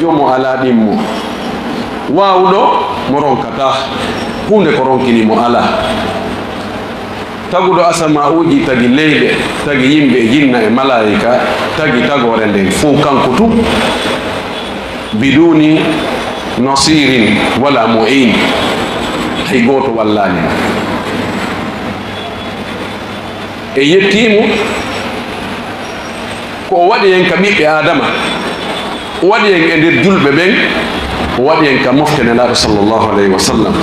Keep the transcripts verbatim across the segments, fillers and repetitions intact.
Yo mo alaa ɗimmo. Waawuɗo mo ronkataa. Huunde ko ronkini mo alaa. Taguɗo asama'uuji, tagi leyɗe, tagi yimɓe e jinna e malaa'ika, tagi tagoore nden fow kanko tun. Biduni nasirin wala mu'in. Hay gooto wallaani mo. En yettii mo. Ko o waɗi en ka ɓiɓɓe Aadama, o waɗi en e nder julɓe ɓen, o waɗi en ka mofte Nelaaɗo sallallahu alayhi wa sallam.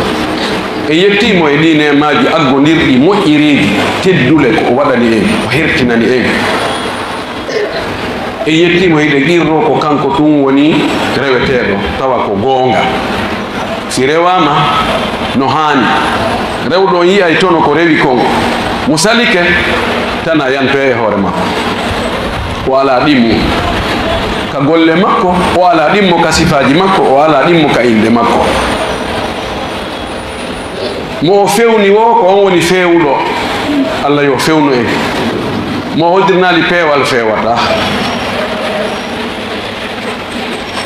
En yettii mo e ɗii neemaaji aggondirɗi moƴƴereeji teddule ko o waɗani en, o hertinani en. En yettii mo, hiɗen qirroo ko kanko tun woni reweteeɗo, tawa ko goonga. Si rewaama no haani, rewɗo on yi'ay tono ko rewi kon, mo salike, tan a yantoyay e hoore makko. O alaa ɗimmo ka golle makko, o alaa ɗimmo ka sifaaji makko, o alaa ɗimmo ka innde makko. Mo o fewni woo, ko on woni feewuɗo. Allah yo fewnu en. Mo o hoddirnaali peewal feewataa.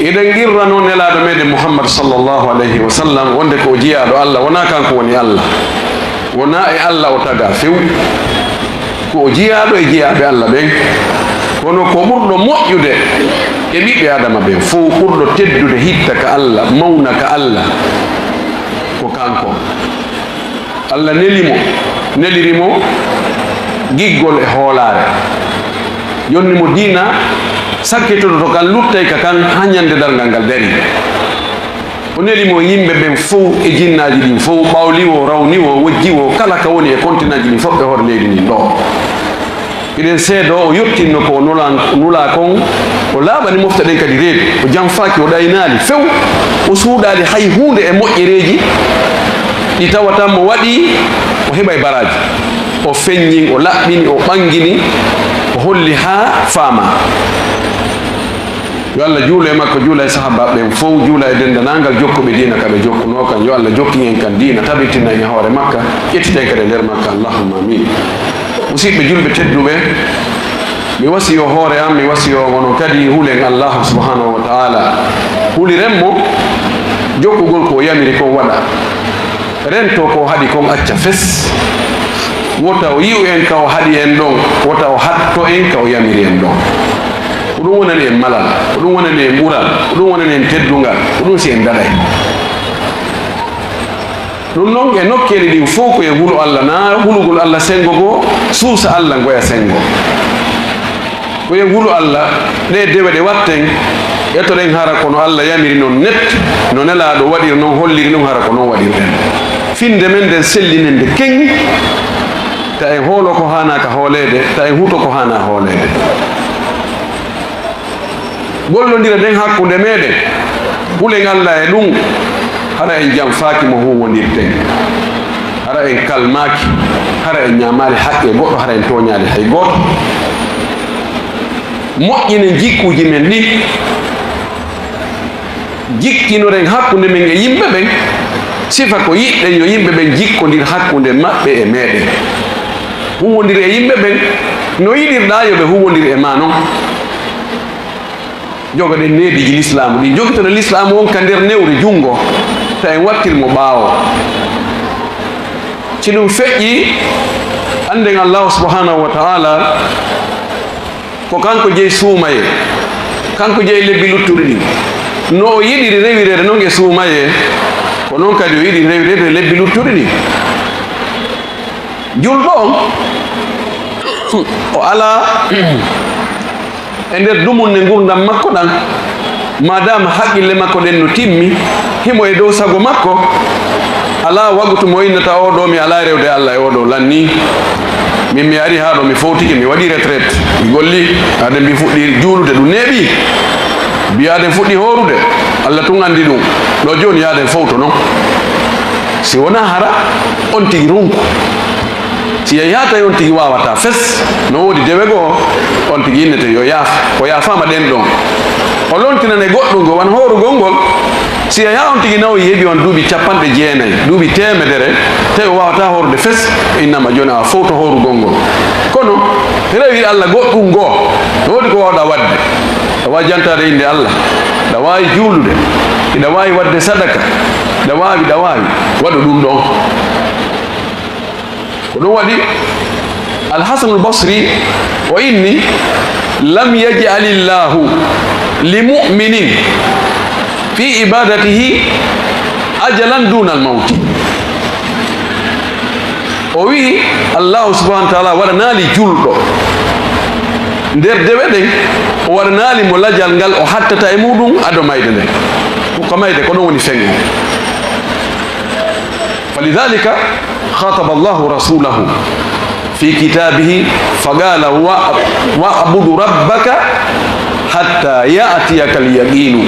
Eɗen qirra non Nelaaɗo meɗen Muhammad sallallahu alayhi wa sallam, wonde ko o jiyaaɗo Allah, wonaa kanko woni Allah. Wonaa e Allah o tagaa few. Ko o jiyaaɗo e jiyaaɓe Allah ɓen. Kono ko ɓurɗo moƴƴude e ɓiɓɓe Aadama ɓen fow, ɓurɗo teddude hitta ka Allah, mawna ka Allah, ko kanko. Allah neli mo, neliri mo giggol e hoolaare. Yonni mo diina sakkitoto to kan, luttay ka kan haa ñande darngal ngal darii. O neli mo yimɓe ɓen fow e jinnaaji ɗin fow, ɓawli woo, rawni woo, wojji woo, kala ka woni e kontinaaji ɗin fow e hoore leydi ndin ɗoo. Hiɗen seedoo o yottinno ko o nula, nulaa kon, o laaɓani mofte ɗen kadi reedu, o janfaaki, o ɗaynaali few, o suuɗaali hay huunde e moƴƴereeji ɗi tawata mo waɗii, o heɓay baraaji. O feññin, o laɓɓini, o ɓangini, o holli haa faamaa. Yo Allah juulu e makko, juula e sahaabaaɓe ɓen fow, juula e denndaangal jokkuɓe diina ka ɓe jokkunoo kan. Yo Allah jokkin en kan diina, tabitina en e hoore makka, ƴettita en kadi e nder makka. Allahumma amin. Musidɓe julɓe tedduɓe, mi wasiyoo hoore am, mi wasiyoo onon kadi, hulen Allah subhanahu wa ta'ala. Huliren mo, jokkugol ko o yamiri kon waɗa. Rento ko o haɗi kon acca fes. Wota o yi'u en ka o haɗi en ɗon, wota o hatto en ka o yamiri en ɗon. Ko ɗum wonani en malal, ko ɗum wonani en ɓural, ko ɗum wonani en teddungal, ko ɗum si en daɗay. Ɗum noon e nokkeeli ɗin fow ko e hulu Allah, na hulugol Allah senngo goo, suusa Allah ngoya senngo. Ko e hulu Allah, ɗee dewe ɗe watten, etoɗen hara ko no Allah yamiri non net, no Nelaaɗo waɗiri non, holliri ɗum hara ko non waɗirɗen. Finnde men nden sellinen nde keŋ, ta en hoolo ko haanaa ka hooleede, ta en huto ko haanaa hooleede. Gollondire nden hakkunde meɗen, hulen Allah e ɗum, hara en janfaaki mo huuwondirten, hara en kalmaaki, hara en ñaamaali haqqe goɗɗo, hara en tooñaali hay gooto. Moƴƴinen jikkuuji men ɗin, jikkinoren hakkunde men e yimɓe ɓen, sifa ko yiɗɗen yo yimɓe ɓen jikkondir hakkunde maɓɓe e meɗen. Huuwondir e yimɓe ɓen no yiɗirɗaa yo ɓe huuwondir e maa non. Jogoɗen neediiji lislaamu ɗin, jogitoɗen lislaamu on ka nder newre junngo, ta en wattir mo ɓaawo. Si ɗum feƴƴii, annden Allaahu subhaanahu wa ta'aala ko kanko jeyi suumayee, kanko jeyi lebbi luttuɗi ɗin. No o yiɗiri rewireede non e suumayee, ko non kadi o yiɗiri rewireede e lebbi luttuɗi ɗin. Julɗo on, o alaa e nder dumunne ngurndan makko ɗan, maadaama haqqille makko ɗen no timmi, himo e dow sago makko, alaa wagutu mo innata, "Oo ɗoo, mi alaa rewde Allah e oo ɗoo lanni. Min mi arii haa ɗoo, mi fowtike, mi waɗii retraite, mi gollii." Haa ɗen mbii fuɗɗii juulude, ɗum neeɓii. Mbii haa ɗen fuɗɗii hoorude, Allah tun anndi ɗum. Ɗoo jooni, yaa ɗen fowto non. Si wonaa hara on tigi runku. Si yahi haa tawi on tigi waawataa fes, no woodi dewe goo, on tigi innete yo yaaf, o yaafaama ɗen ɗon. O lontinane goɗɗun goo, wano hoorugol ngol. Si yahi haa on tigi nawoyi heɓi on duuɓi cappanɗe jeenayi, duuɓi teemedere, tawi o waawataa hoorude fes, o innama jooni a fowto hoorugol ngol. Kono rewi Allah goɗɗun goo, no woodi ko waawɗaa waɗde. Hiɗa waawi jantaade innde Allah, hiɗa waawi juulude, hiɗa waawi waɗde sadaka, hiɗa waawi, hiɗa waawi, waɗu ɗum ɗoon. Ko ɗum waɗi Al-Hasanul Basri o inni: "Lam yaj'alillahu li mu'minin fi ibadatihi ajalan dunal mawti." O wi'i, Allahu subhanahu wa taala waɗanaali juulɗo nder dewe ɗen, o waɗanaali mo lajal ngal o hattata e muɗum ado mayde nden. Ko mayde, ko ɗum woni feŋ. Falidhalika khataba Allahu rasulahu fi kitabihi faqala: "Wa, wa'budu rabbaka hatta ya'tiyaka al-yaqinu."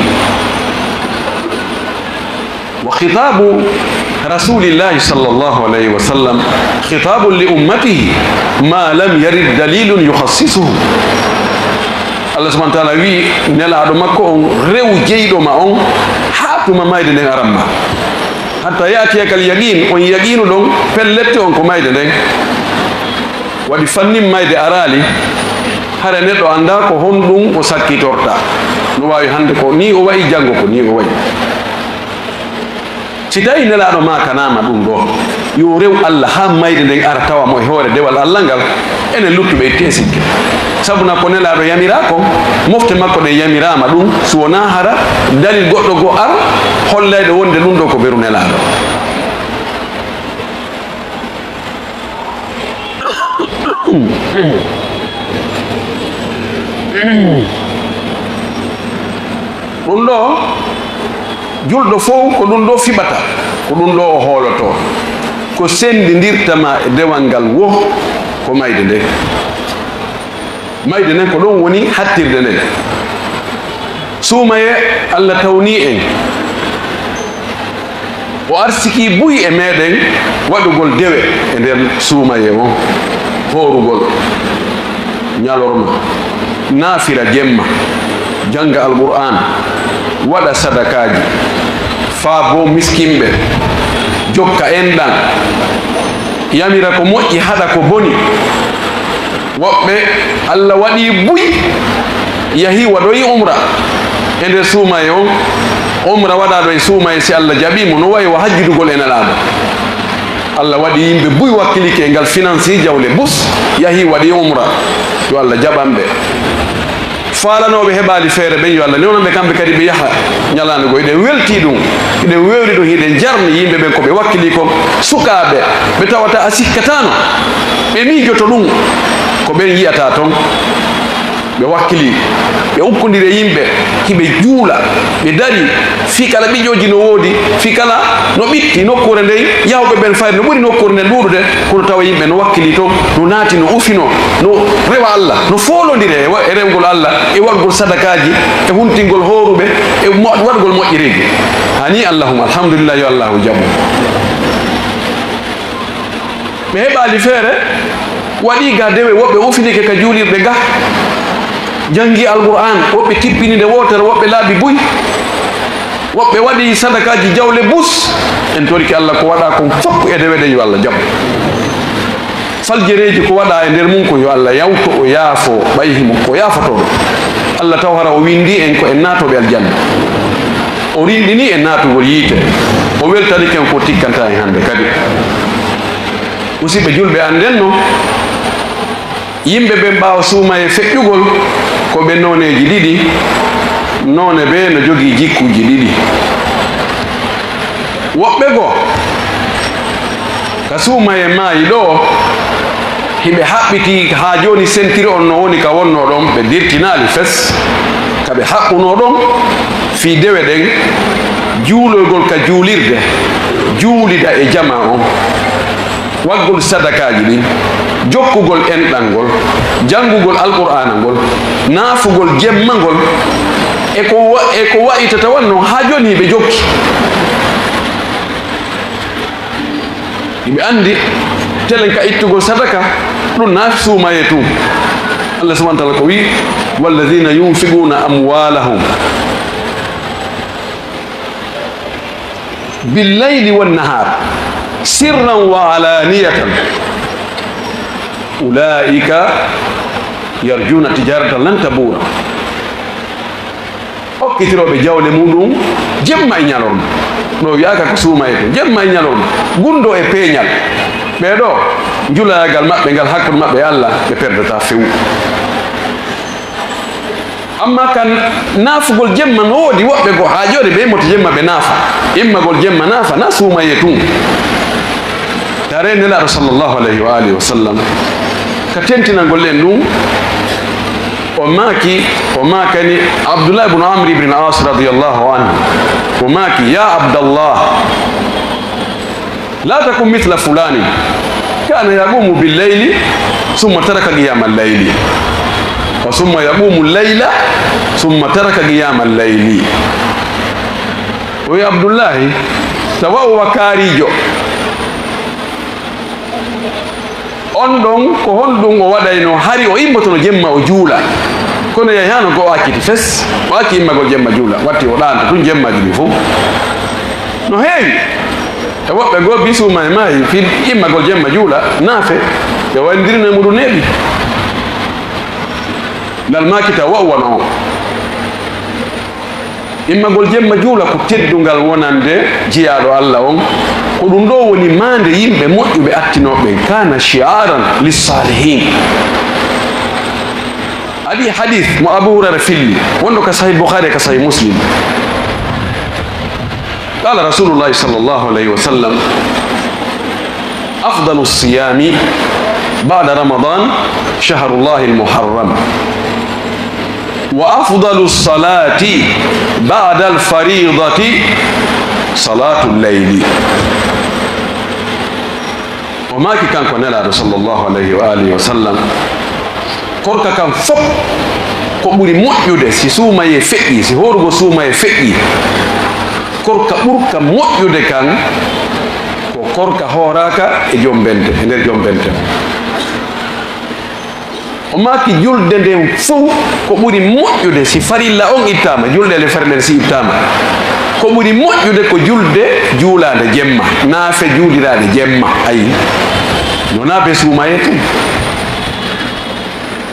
Wa khitabu Rasulillahi sallallahu alayhi wa sallam khitabun li ummatihi ma lam yarid dalilun yukhassisuhu. Allah subhanahu wa taala wi'i Nelaaɗo makko on: "Rew jeyɗo ma on haa tuma mayde nden aran ma. Hatta ya'tiyaka al-yaqin, on yaqiinu ɗon, pellet on ko mayde nden." Waɗi fannin mayde araali, hara neɗɗo anndaa ko honɗum o sakkitorta. No waawi hannde ko nii o wa'i, janngo ko nii o wa'i. Si tawii Nelaaɗo maakanaama ɗum ɗoo, yo rew Allah haa mayde nden ara tawa mo e hoore dewal Allah ngal, enen luttuɓe ittee sikke. Sabuna ko Nelaaɗo yamiraa kon, mofte makko ɗen yamiraama ɗum, si wonaa hara dalil goɗɗo goo ar hollayɗo wonde ɗum ɗoo ko beru Nelaaɗo. Ɗum ɗoo, julɗo fow ko ɗum ɗoo fiɓata, ko ɗum ɗoo o hoolotoo. Ko senndindirta ma e dewal ngal wo ko mayde nde. Mayde nden ko ɗum woni hattirde nden. Suumayee, Allah tawnii en. O arsikii buy e meɗen waɗugol dewe e nder suumayee on, hoorugol ñalorma, naafira jemma, jannga Alqur'aan, waɗa sadakaaji, faabo miskinɓe, jokka enɗan, yamira ko moƴƴi, haɗa ko boni. Woɓɓe, Allah waɗii buy, yahii waɗoyi umra e nder suumayee on. Umra waɗaaɗo e suumayee, si Allah jaɓii mo, no wayi wa hajjudugol e Nelaaɗo. Allah waɗi yimɓe buy wakkilike e ngal, finansi jawle bus, yahii waɗi umra. Yo Allah jaɓan ɓe. Faalanooɓe heɓaali feere ɓen, yo Allah newnan ɓe kamɓe kadi ɓe yaha ñalaande goo. Hiɗen weltii ɗum, hiɗen wewri ɗum, hiɗen jarni yimɓe ɓen ko ɓe wakkilii kon, sukaaɓe ɓe tawata a sikkataano ɓe miijoto ɗum, ko ɓen yi'ataa ton. Ɓe wakkilii, ɓe ukkondiri e yimɓe, hiɓe juula, ɓe darii, fii kala ɓiƴƴooji no woodi, fii kala no ɓitti nokkuure nden, yahooɓe ɓen fayde no ɓuri nokkuure nden ɗuuɗude, kono tawa yimɓe no wakkilii ton, no naati, no ufinoo, no rewa Allah, no foolondiri e wa-, e rewgol Allah, e waɗgol sadakaaji, e huntingol hooruɓe, e mo-, waɗgol moƴƴereeji. Haa nii Allahumma, alhamdulillah, yo Allahu jaɓu. Ɓe heɓaali feere, waɗii ga dewe, woɓɓe ufinike ka juulirɗe ga, janngi Alqur'aan, woɓɓe tippini nde wootere, woɓɓe laabi buy, woɓɓe waɗi sadakaaji jawle bus. En torike Allah ko waɗaa kon fof e dewe ɗen, yo Allah jaɓ. Faljereeji ko waɗaa e nder mum ko yo Allah yawto, o yaafo, ɓay himo ko yaafotooɗo. Allah taw hara o winndii en ko en naatooɓe aljanna. O rinɗinii en naatugol yiite. O weltanike en ko tikkantaa en hannde kadi. Musiɓɓe julɓe, annden no yimɓe ɓen ɓaawo suumayee feƴƴugol ko ɓe nooneeji ɗiɗi. Noone bee no jogii jikkuuji ɗiɗi. Woɓɓe goo, ka suumayee maayi ɗoo, hiɓe haɓɓitii haa jooni, sentiri on no woni ka wonnoo ɗon, ɓe dirtinaali fes ka ɓe haɓɓunoo ɗon fii dewe ɗen, juulogol ka juulirde, juulida e jamaa on, waɗgol sadakaaji ɗin, jokkugol enɗan ngol, janngugol Alqur'aana ngol, naafugol jemma ngol, e ko wa-, e ko wa'itata wan non, haa jooni hiɓe jokki. Hiɓe anndi telen ka ittugol sadaka, ɗum naafi suumayee tun. Allah subhanahu wa ta'ala ko wi'i: "Walladhina yunfiquna amwalahum bil layli wan nahar sirran wa alaniyatan, ulaika yarjuna tijaratan lan tabura." Kitirooɓe jawle muɗum jemma e ñalorma. Ɗo wiyaaka ko suumayee to jemma e ñalorma. Gunndoo e peeñal. Ɓee ɗoo, njulayagal maɓɓe ngal hakkunde maɓɓe e Alla, ɓe perdataa few. Amma kan naafugol jemma no woodi woɓɓe goo haa jooni ɓe immoto jemma ɓe naafa. Immagol jemma naafa na suumayee tun. Tare Nelaaɗo sallallahu alayhi wa alihi wa sallam ka tentinagol en ɗum, o maaki, o maakani Abdullah ibn Amr ibn al-As radiyallahu anhu, o maaki, "Ya Abdallah, la takun mithla fulani, kana yaqumu bil layli, summa taraka qiyama al layli, wa summa yaqumu al layla, summa taraka qiyama al layli." O wi Abdullahi, tawa o wa kaariijo. On ɗon, ko honɗum o waɗayno? Hari o immotono jemma o juula. Kono yahi hano ko o acciti fes, o acci immagol jemma juula, watti o ɗaanta tun jemmaaji ɗin fow. No heewi. E woɓɓe goo bi suumayee maayi, fii immagol jemma juula, naafe, ɓe wayndiri no e muɗum neeɓi. Ngal maaki taw wa'u wano on. Immagol jemma juula ko teddungal wonande jiyaaɗo Alla on. Ko ɗum ɗoo woni maande yimɓe moƴƴuɓe attinooɓe ɓen. Kana shi'aran lissalihin. Adii hadith mo Abu Hurayra filli, wonɗo ka Sahih Bukhari e ka Sahih Muslim. Qala Rasulullahi sallallahu alayhi wa sallam, "Afdalu siyami ba'da Ramadan shahrullahi al-muharram. Wa afdalu salati ba'da al-faridati salatu al-layli." O maaki kanko Nelaaɗo sallallahu alayhi wa alihi wa sallam, korka kan fof ko ɓuri moƴƴude si suumayee feƴƴii, si hoorugol suumayee feƴƴii, korka ɓurka moƴƴude kan ko korka hooraaka e jombente, e nder jombente. O maaki julde nden fow ko ɓuri moƴƴude si farilla on ittaama, julde le farilla si ittaama, ko ɓuri moƴƴude ko julde juulaande jemma, naafe juuliraaɗe jemma. Ayi, no naafe suumayee tun.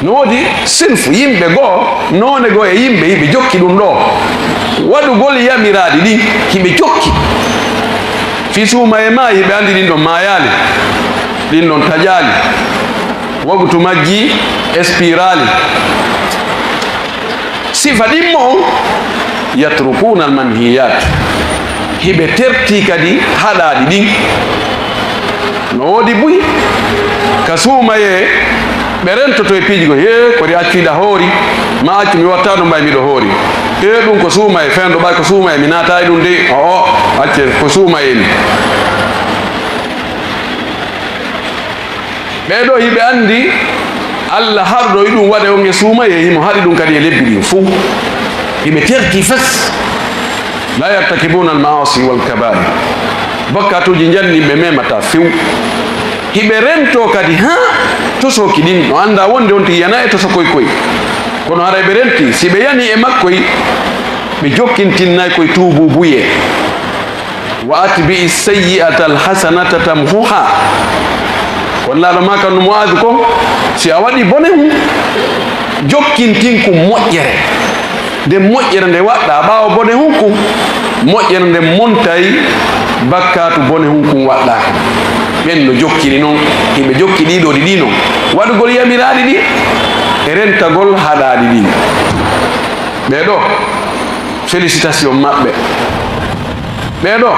No woodi sinfu yimɓe goo, noone goo e yimɓe, hiɓe jokki ɗum ɗoo. Waɗugol yamiraaɗi ɗin, hiɓe jokki. Fii suumayee maayi, hiɓe anndi ɗin ɗon maayaali, ɗin ɗon taƴaali. Waktu majji expiraali. Sifa ɗimmo on, yatrukuna al manhiyat. Hiɓe terti kadi haɗaaɗi ɗin. No woodi buy ka suumayee, ɓe rentoto e piiji goo. Hee, kori accu hiɗa hoori, ma accu mi watta no mbay miɗo hoori. Hee, ɗum ko suumayee, fenɗo ɓay ko suumayee, mi naata e ɗum de. O'o, acce ko suumayee ni. Ɓee ɗoo hiɓe anndi Alla harɗo e ɗum waɗe on e suumayee, himo haɗi ɗum kadi e lebbi ɗin fow. Hiɓe terti fes. La yartakibuna al maasi wal kabair. Bakkatuuji njanni ɓe memataa few. Hiɓe rentoo kadi haa tosooki ɗin, no anndaa wonde on tigi yana e tosokoy koy. Kono haray ɓe rentii, si ɓe yanii e makkoy, ɓe jokkintinnay koy tuubuubuyee. Wa atbi'i sayyi'ata alhasanata tamhuha. Ko Nelaaɗo maakani Mu'aadu kon, si a waɗii bone hun, jokkintin kun moƴƴere. Nden moƴƴere nde waɗɗaa ɓaawo bone hun kun, moƴƴere nden montay bakkaatu bone hun kun waɗɗaa kon. Ɓen no jokkiri non, hiɓe jokki ɗii ɗoo ɗiɗi non. Waɗugol yamiraaɗi ɗin e rentagol haɗaaɗi ɗin. Ɓee ɗoo, félicitation maɓɓe. Ɓee ɗoo,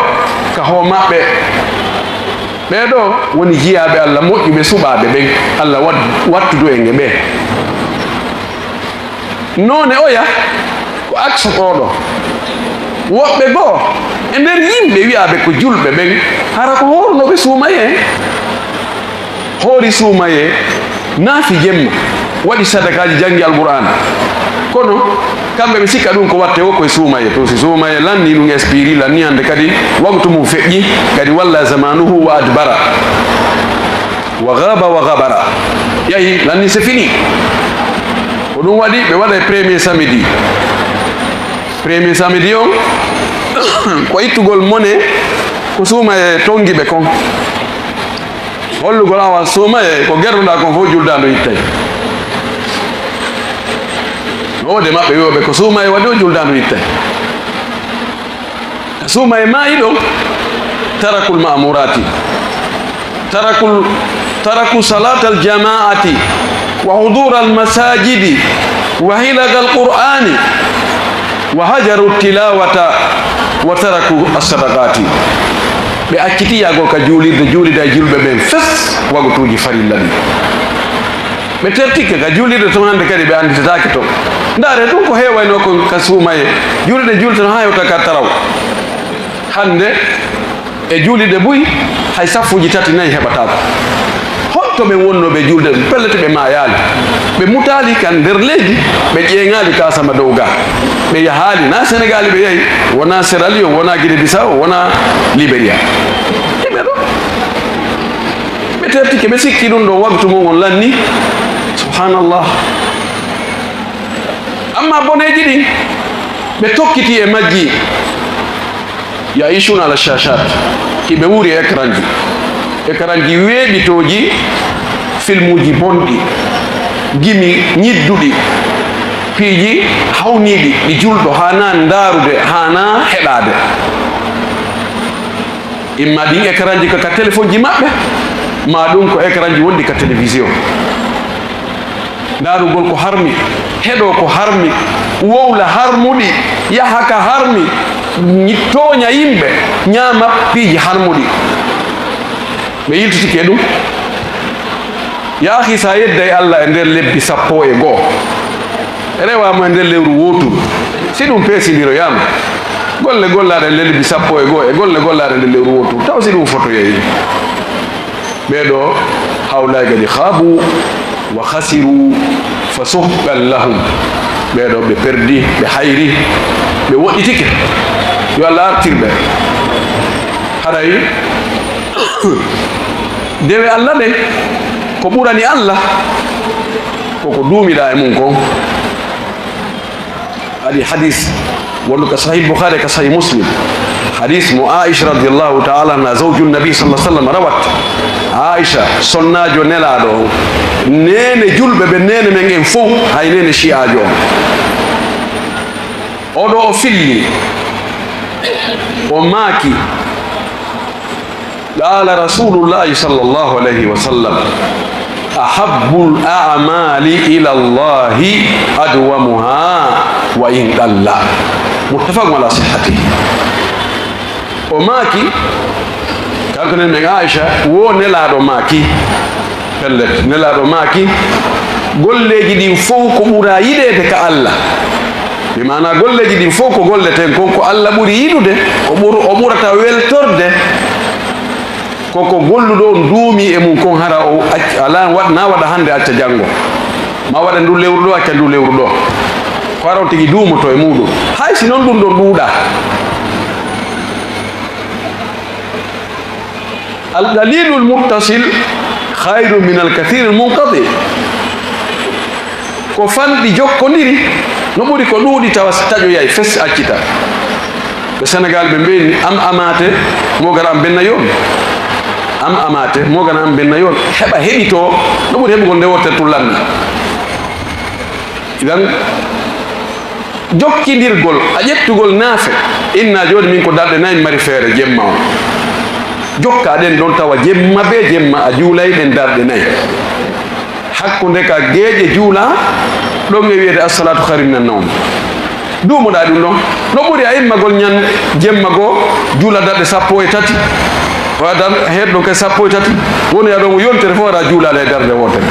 ka hoo maɓɓe. Ɓee ɗoo woni jiyaaɓe Alla moƴƴuɓe, suɓaaɓe ɓen. Alla wat-, wattudu en e ɓee. Noone oya ko aksu oo ɗoo. Woɓɓe goo e nder yimɓe wi'aaɓe ko julɓe ɓen, hara ko hoorunooɓe suumayee. Hoori suumayee, naafi jemma, waɗi sadakaaji, janngi Alqur'aana. Kono kamɓe ɓe sikka ɗum ko watte woo ko e suumayee. To si suumayee lannii, ɗum expiri, lannii hannde kadi waktu mum feƴƴi, kadi walla zamanuhu wa adbara. Wa ghaba wa ghabara. Yahi, lannii, c'est fini. Ko ɗum waɗi ɓe waɗay premier samedi. Premier samedi on, ko ittugol mone ko suumayee tonngi ɓe kon. Hollugol awa suumayee ko gertoɗaa kon fof juldaandu ittay. Woode maɓɓe wi'ooɓe ko suumaye waɗi o, juldaandu ittay. Suumaye maayi ɗon, tarakul ma'murati, tarakul, taraku salatal jama'ati, wa hudural masajidi, wa hilagal qur'ani, wa hajaru tilawata, wa taraku as-sadaqati. Ɓe acciti yahgol ka juulirde, juulida e julɓe ɓen fes, wagutuuji farilla ɗin. Ɓe tertike ka juulirde ton, hannde kadi ɓe annditataake ton. Ndaare ɗum ko heewaynoo kon ka suumaye. Juulirde juulirte no haa hewta ka taraw. Hannde e juulirde buy, hay saffuuji tati, nayi heɓataako. Honto ɓen wonnoo ɓe juulde ɗum? Pellet ɓe maayaali. Ɓe mutaali kan nder leydi, ɓe ƴeeŋaali ka sama dow ga. Ɓe yahaali, na Senegaali ɓe yahi, wona Sierra Leone, wona Guinée Bissau, wona Liberia. Yimɓe ɗo. Ɓe tertike, ɓe sikki ɗum ɗon waktu mum on lanni. Subhanallah. Amma boneeji ɗin, ɓe tokkiti e majji. Ya'ishuna ala shashat. Hiɓe wuuri e écran ji. Écran ji weeɓitooji, filmuuji bonɗi, gimi ñidduɗi, piiji hawniiɗi, ɗi julɗo haanaa ndaarude, haanaa heɗaade. Imma ɗin écran ji ko ka téléphone ji maɓɓe, ma ɗum ko écran ji wonɗi ka télévision. Ndaarugol ko harmi, heɗoo ko harmi, wowla harmuɗi, yaha ka harmi, ñi-, tooña yimɓe, ñaama piiji harmuɗi. Ɓe yiltitike ɗum. Yaa akhi, sa yedday Allah e nder lebbi sappo e goo, rewa mo e nder lewru wooturu, si ɗum peesindiroyaama, golle gollaaɗe e nder lebbi sappo e goo e golle gollaaɗe e nder lewru wooturu, taw si ɗum fotoyay. Ɓee ɗoo, hawlaay kadi khaabu wa khasiru fa suhqan lahum. Ɓee ɗoo ɓe perdi, ɓe hayri, ɓe woɗɗitike. Yo Allah artir ɓe. Haray dewe Allah ɗen, ko ɓurani Allah, ko ko duumiɗaa e mum kon. Adi hadis wondu ka Sahih Bukhari, ka Sahih Muslim. Hadis mo Aisha radiyallahu ta'ala anha, zawju Nabi sallallahu alaihi wasallam, rawat. Aisha, sonnaajo Nelaaɗo on, neene julɓe ɓe, neene men en fow, hay neene shi'aajo on. Oɗo o filli, o maaki, Qala Rasulullahi sallallahu alayhi wa sallam, "Ahabbul a'mali ila Allahi adwamuha wa in qalla." Muttafaqun ala sihhatihi. O maaki, kanko nen men Aisha, wo Nelaaɗo maaki, pellet, Nelaaɗo maaki, golleeji ɗin fow ko ɓura yiɗeede ka Allah. Bi maana golleeji ɗin fow ko golleten kon, ko Allah ɓuri yiɗude, o ɓur-, o ɓurata weltorde, ko ko golluɗo on duumi e mum kon, hara o acc-, ala waɗ-, na waɗa hannde acca janngo, ma waɗa ndu lewru ɗo acca ndu lewru ɗo, ko hara on tigi duumoto e muɗum, hay si non ɗum ɗon ɗuuɗa. Al qalilul muttasil khayrun min al kathiril munqati. Ko fanɗi jokkondiri no ɓuri ko ɗuuɗi tawa taƴoyay fes accita. Ɓe Senegal ɓe mbiyni am amaate mogana am benna yon. Am amaate mogana am benna yon. Heɓa heɓito no ɓuri heɓugol nde wootere tun lanna. Idan, jokkindirgol, a ƴettugol naafe, inna jooni min ko darɗe nayi mi mari feere jemma on. Jokka ɗen ɗon tawa jemma be jemma a juulay ɗen darɗe nayi. Hakkunde ka geeƴe juula, ɗon e wi'ete as-salatu khairun minan nawm. Duumoɗaa ɗum ɗon. No ɓuri a immagol ñan jemma goo, juula darɗe sappo e tati. Wa dar-, heɗ ɗon kay sappo e tati. Woni a ɗon yontere fof aɗa juulaade e darnde wootere.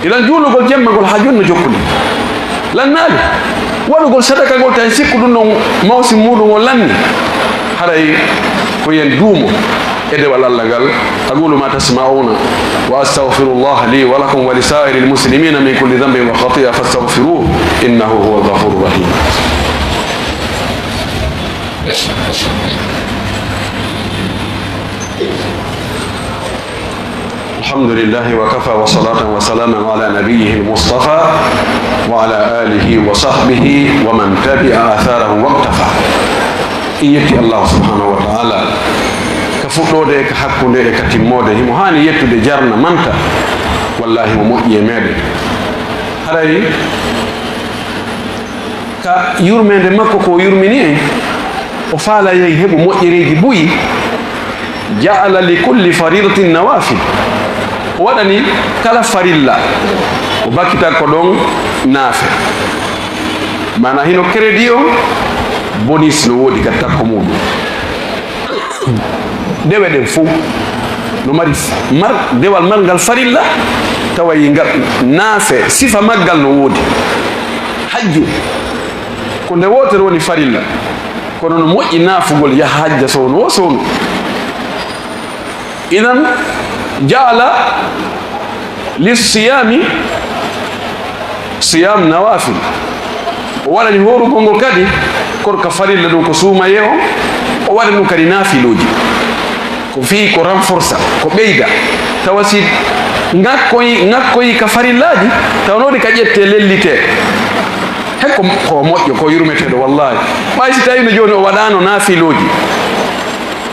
Idan juulugol jemma ngol haa jooni no jokkuli. Lannaali. Waɗugol sadaka ngol tan sikku ɗum ɗon mawsi muɗum o lanni. Haray ko yen duumo e dewal Allah ngal. أقول ما تسمعون وأستغفر الله لي ولكم ولسائر المسلمين من كل ذنب وخطيئة فاستغفروه إنه هو الغفور الرحيم. الحمد لله وكفى وصلاة وسلاما على نبيه المصطفى وعلى آله وصحبه ومن تبع آثاره واقتفى. En yetti Allah subhanahu wa ta'ala ka fuɗɗoode e ka hakkunde e ka timmoode. Himo haani yettude jarna manta. Wallahi mo moƴƴi e meɗen. Haray ka yurmeende makko ko o yurmini en, o faalay en heɓu moƴƴereeji buy. Ja'ala li kulli faridatin nawafil. O waɗani kala farilla, o bakkita ko ɗon naafe. Maana hino crédit on, bonus no woodi ka takko muɗum. Dewe ɗen fow no mari mar-, dewal marngal farilla, tawa yi ngal naafe, sifa maggal no woodi. Hajju, ko nde wootere woni farilla, kono no moƴƴi naafugol yaha hajja sowno o sowno. Idan, ja'ala lissiyami siyam nawafil. O waɗani hoorugol ngol kadi, korka farilla ɗum ko suumayee on, o waɗani ɗum kadi naafilooji. Ko fii ko renforcer, ko ɓeyda. Tawa si ŋakkoyi, ŋakkoyi ka farillaaji, tawa no waɗi ka ƴettee lellitee. He ko, ko moƴƴo, ko yurmeteeɗo wallaahi. Ɓay si tawii no jooni o waɗaano naafilooji.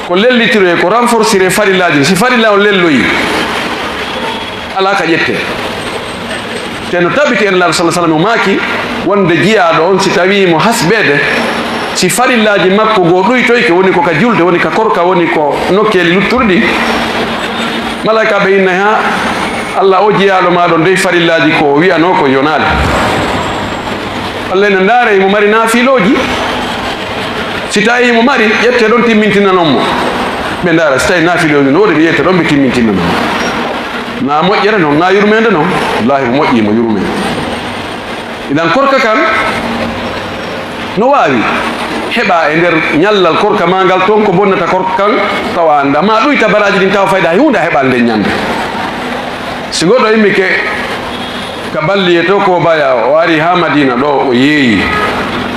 Ko lellitire, ko renforcire farillaaji. Si farilla on lelloyi, alaa ka ƴettee. Te no tabiti en Nulaaɗo sallallaahu alayhi wa sallam o maaki wonde jiyaaɗo on, si tawii mo hasbeede, si farillaaji makko goo ɗuytoyke, woni ko ka julde, woni ka korka, woni ko nokkeeli luttuɗi ɗin, malaykaaɓe innay, haa Alla, o jiyaaɗo maa ɗon dey farillaaji ko o wi'anoo ko yonaali. Alla ina ndaara himo mari naafilooji. Si tawii himo mari, ƴettee ɗon timmintinan on mo. Ɓe ndaara, si tawii naafilooji no woodi, ɓe ƴetta ɗon, ɓe timmintinan on mo. Na moƴƴere non, na yurmeende non. Wallaahi, mo moƴƴii, mo yurmee. Idan korka kan, no waawi heɓa e nder ñallal korka maa ngal, ton ko bonnata korka kan, tawa annda. Maa ɗuyta baraaji ɗin, tawa fayda hay huunde a heɓaali nden ñande. Si goɗɗo immike ka balliye to ko baya, o ari haa Madina ɗo, o yeeyi.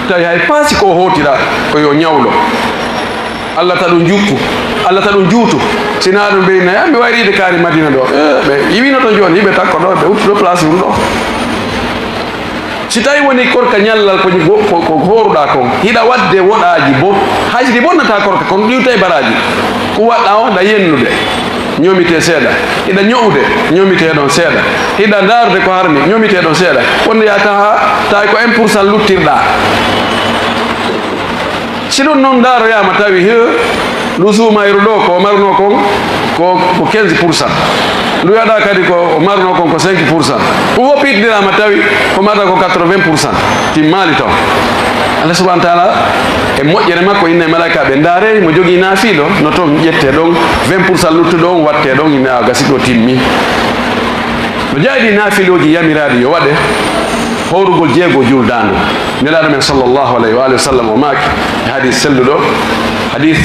Tawi hay paasi ko o hootira, ko yo ñawlo. Alla ta ɗum jukku, Alla ta ɗum juutu. Si naa ɗum ɓe inna, "Ya, mi wayri yiide kaari Madina ɗo." Eh, ɓe iwino ton jooni, hiɓe takko ɗo, ɓe utti ɗo place mum ɗo. Si tawi woni korka ñallal ko, ko, ko hooruɗaa kon, hiɗa waɗde woɗaaji bon, hay si ɗi bonnataa korka kon, ɗi iwtay baraaji. Ko waɗɗaa on, ɗa yennude, ñoomitee seeɗa. Hiɗa ño'ude, ñoomitee ɗon seeɗa. Hiɗa ndaarde ko harmi, ñoomitee ɗon seeɗa. Wonde yaa taha, tawi ko un pour cent luttirɗaa. Si ɗum noon ndaaroyaama tawi, he, ndu suumayru ɗo ko o marnoo kon ko, ko quinze pour cent. Ndu yaɗa kadi ko o marnoo kon ko cinq pour cent. Ɗum fof piɗndiraama tawi ko marɗa ko quatre-vingts pour cent. Timmaali taw. Allah subhanahu wa taala e moƴƴere makko inna e malaykaaɓe ndaare mo jogii naafiilo no toon ƴettee ɗon vingt pour cent luttuɗo on wattee ɗon inna a gasi ɗo timmi. No jaaɗi naafilooji yamiraaɗi yo waɗe, hoorugol jeego juldaandu. Nelaaɗo men sallallahu alayhi wa alihi wa sallam o maaki e hadiis selluɗo, hadiis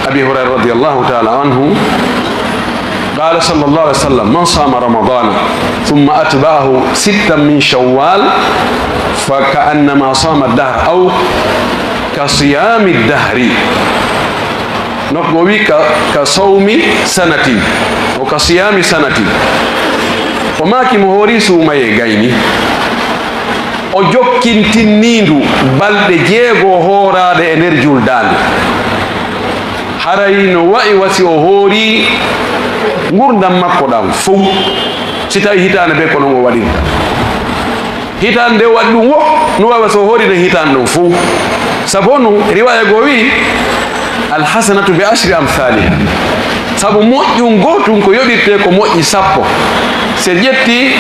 Abi Hurayra radiyallahu taala anhu, قال صلى الله عليه وسلم: من صام رمضان ثم أتبعه ستا من شوال فكأنما صام الدهر أو كصيام الدهر. No ko wi ka, ka sawmi sanatin, o ka siyaami sanatin. O maaki mo hoori suumayee gayni, o jokkintinniindu balɗe jeego hooraaɗe e nder juldaandu. Haray no wa'i wa si o hoori ngurndan makko ɗan fow, si tawi hitaande bee ko non o waɗirta. Hitaande nde o waɗi ɗum wo, no waawa so hoori nden hitaande ɗon fow. Sabu no riwaaya goo wi'i, "Alhasanatu bi ashri amthaliha." Sabu moƴƴum gootun ko yoɓirtee ko moƴƴi sappo. Se ƴetti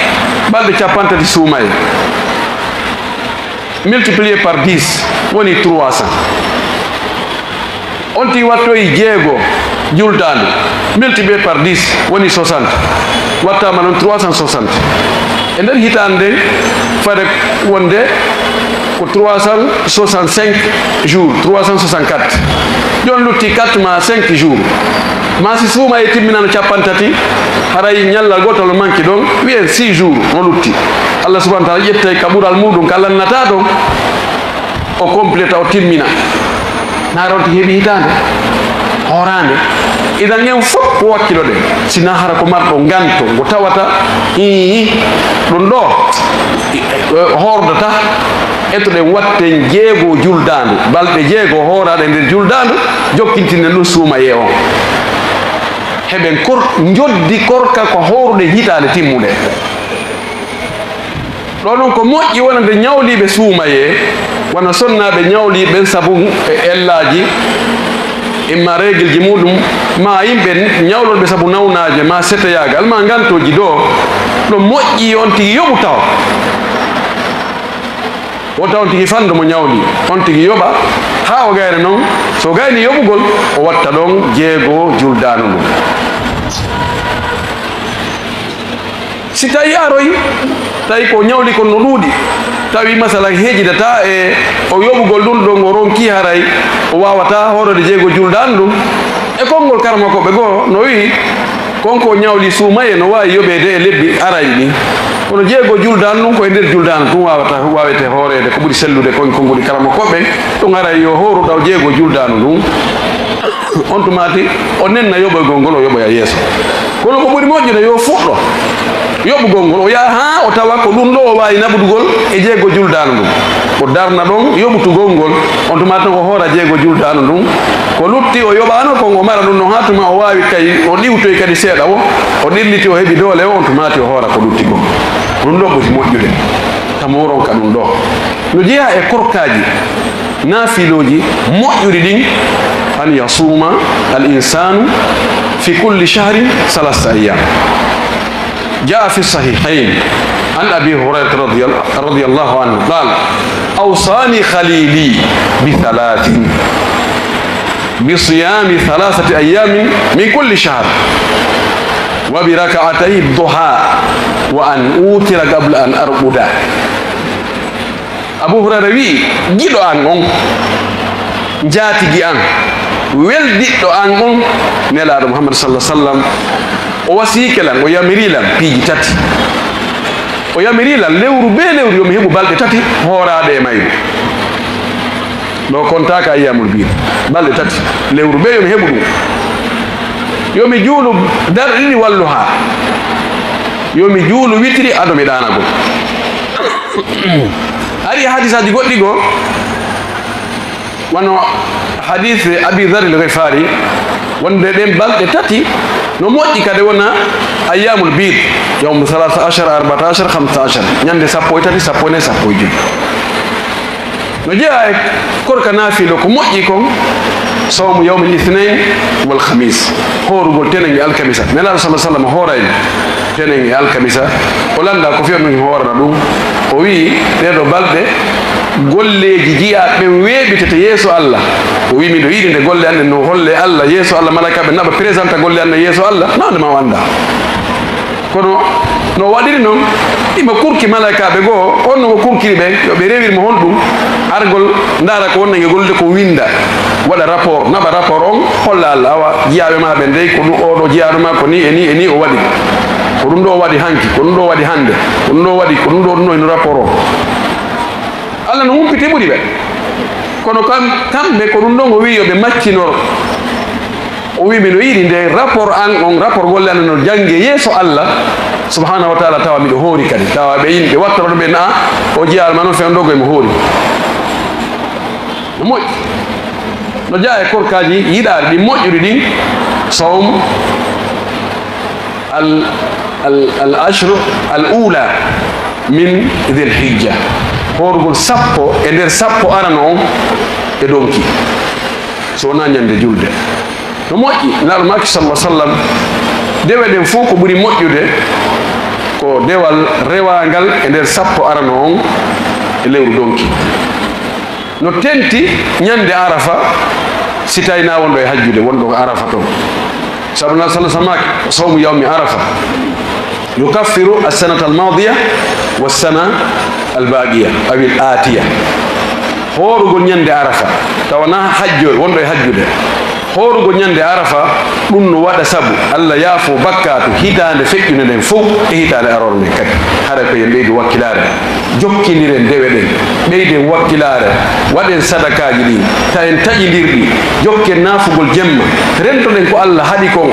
balɗe cappanɗe tati suumayee, multiplié par dix, woni trois cents. On tigi wattoyi jeego juldaandu, multiplié par dix, woni soixante. Wattaama noon trois cent soixante. E nder hitaande nden, fade wonde ko trois cent soixante-cinq jours, trois cent soixante-quatre. Jooni lutti quatre ma cinq jours. Ma si suumayee timminaano cappanɗe tati, haray ñallal gootal no manki ɗon, wi'en six jours no lutti. Allah subhanahu wa taala ƴettay ka ɓural muuɗum ka lannataa ɗon. O completa, o timmina. Na ronti heɓi hitaande hooraande. Idan en fof ko wakkiloɗen. Si na hara ko marɗo nganto, ngo tawata, ii, ɗum ɗo, eh, hoordata, etoɗen watten jeego juldaandu, balɗe jeego hooraaɗe nder juldaandu, jokkintinen ɗum suumayee on. Heɓen kor-, njoddi korka ko hooruɗen hitaande timmude. Ɗo noon ko moƴƴi wonande ñawliiɓe suumayee, wano sonnaaɓe ñawliiɓe ɓen sabu e ellaaji, imma reegilji muɗum, ma yimɓe ñawlonɓe sabu nawnaaje, ma seteyaagal, ma ngantooji ɗo, ɗo moƴƴi on tigi yoɓu taw. O taw on tigi fanndo mo ñawli, on tigi yoɓa, haa o gayna noon, so gayni yoɓugol, o watta ɗon jeego juldaano ndu. Si tawi aroy, tawi ko ñawli kon no ɗuuɗi, tawi masala heejidata e o yoɓugol ɗum ɗon, o ronki haray o waawata hoorede jeego juldaano ɗum. E konngol karamokooɓe goo no wi'i, kon ko ñawli suumayee no waawi yoɓeede e lebbi arayɗi ɗin. Kono jeego juldaano ɗum ko e nder juldaano ɗum waawata, waawete hooreede ko ɓuri sellude kon konguɗi karamokooɓe ɓen. Ɗum haray yo hooru taw jeego juldaano ɗum. On tumaati o nenna yoɓoygol ngol, o yoɓoya yeeso. Kono ko ɓuri moƴƴude yo fuɗɗo yoɓugol ngol, o yaha haa o tawa ko ɗum ɗo o waawi naɓudugol e jeego juldaano ɗum. O darna ɗon yoɓutugol ngol, on tuma tan o hoora jeego juldaano ɗum. Ko lutti o yoɓaano kon, o mara ɗum ɗon haa tuma o waawi kay, o ɗiwtoyi kadi seeɗa o, o ɗilliti o heɓi doole o, on tumaati o hoora ko lutti kon. Ɗum ɗo ɓuri moƴƴude. Tama o ronka ɗum ɗo. No jeyaa e korkaaji naafilooji moƴƴuɗi ɗin, an yasuma al insanu fi kulli shahrin salasa ayyam. Jaa fi sahihayn an Abi Hurayrata radiyal-, radiyallahu anhu qal, awsani khalili bi thalathin, bi siyami thalathati ayyamin min kulli shahr, wa bi rak'atay duha, wa an utira qabla an arquda. Abu Hurayra wi'i, giɗo an on, njaatigi an, weldiɗɗo an on, Nelaaɗo Muhammad sallallahu alaihi wasallam, o wasiyike lan, o yamiri lan piiji tati. O yamiri lan lewru bee lewru yo mi heɓu balɗe tati hooraaɗe e mayru. No kontaaka ayyamul biid, balɗe tati lewru bee yo mi heɓu ɗum. Yo mi juulu darɗe ɗiɗi walluhaa. Yo mi juulu witiri ado mi ɗaanagol. Ari e hadisaaji goɗɗi goo, wano hadis Abi Dharr al-Ghifari, wonde ɗen balɗe tati no moƴƴi kadi wona ayyamul biid, yawmu thalatha ashar, arba'ata ashar, khamsa ashar, ñande sappo e tati, sappo e nayi, sappo e joyi. No jeyaa e korka naafilo ko moƴƴi kon, sawmu yawmil ithnayn wal khamis, hoorugol tenen e alkamisa. Nelaaɗo sallallahu alaihi wasallam hooray tenen e alkamisa, o lannda ko fiya ɗum hoorana ɗum. O wi'i, ɗee ɗoo balɗe, golleeji jiyaaɓe ɓen weeɓitete yeeso Allah. O wi'i, miɗo yiɗi nde golle an ɗen no holle Allah yeeso Allah, malaykaaɓe naɓa présenta golle an ɗen yeeso Allah, na nde ma o annda. Kono no waɗiri noon, ima kurki malaykaaɓe goo, on no o kurkiri ɓe, yo ɓe rewir mo honɗum, argol ndaara ko wonnde e gollude ko winnda, waɗa rapport, naɓa rapport on, holla Allah, awa jiyaaɓe ma ɓen dey, ko ɗum, oo ɗoo jiyaaɗo ma ko nii e nii e nii o waɗi, ko ɗum ɗoo o waɗi hanki, ko ɗum ɗoo o waɗi hannde, ko ɗum ɗoo o waɗi, ko ɗum ɗoo, ɗum ɗoo hino rapport o. Allah no humpiti ɓuri ɓe. Kono kam, kamɓe ko ɗum ɗon o wi'i yo ɓe maccinor. O wi'i, miɗo yiɗi nde rapport an on, rapport golle an no jannge yeeso Allah subhanahu wa ta'ala, tawa miɗo hoori kadi. Tawa ɓe yimɓe wattorooɓe ɓe, na o jiyaama noon fewndo goy mo hoori. No moƴƴi. No jeyaa e korkaaji yiɗaaɗi ɗin, moƴƴuɗi ɗin, sawm al, al, al ashru al ula min Dhil Hijja. Hoorugol sappo e nder sappo arano on e ɗonki. So wonaa ñande julde. No moƴƴi, Nelaaɗo maaki, sallallahu alaihi wasallam, dewe ɗen fof ko ɓuri moƴƴude ko dewal rewaangal e nder sappo arano on e lewru donki. No tenti ñande Arafa, si tawi na wonɗo e hajjude, wonɗo ko Arafa toon. Sabu Nelaaɗo, sallallahu alaihi wasallam, maaki, sawmu yawmi Arafa yukaffiru as-sanata al-madiya was-sana al-baqiya aw al-atiya. Hoorugol ñande Arafa, tawa na hajjo, wonɗo e hajjude. Hoorugol ñande Arafa, ɗum no waɗa sabu Allah yaafo bakkaatu hitaande feƴƴunde nden fof e hitaande aroore nden kadi. Hara ko en ɓeydu wakkilaare, jokkindiren dewe ɗen, ɓeyden wakkilaare, waɗen sadakaaji ɗin, ta en taƴindir ɗi, jokken naafugol jemma, rentoɗen ko Allah haɗi kon,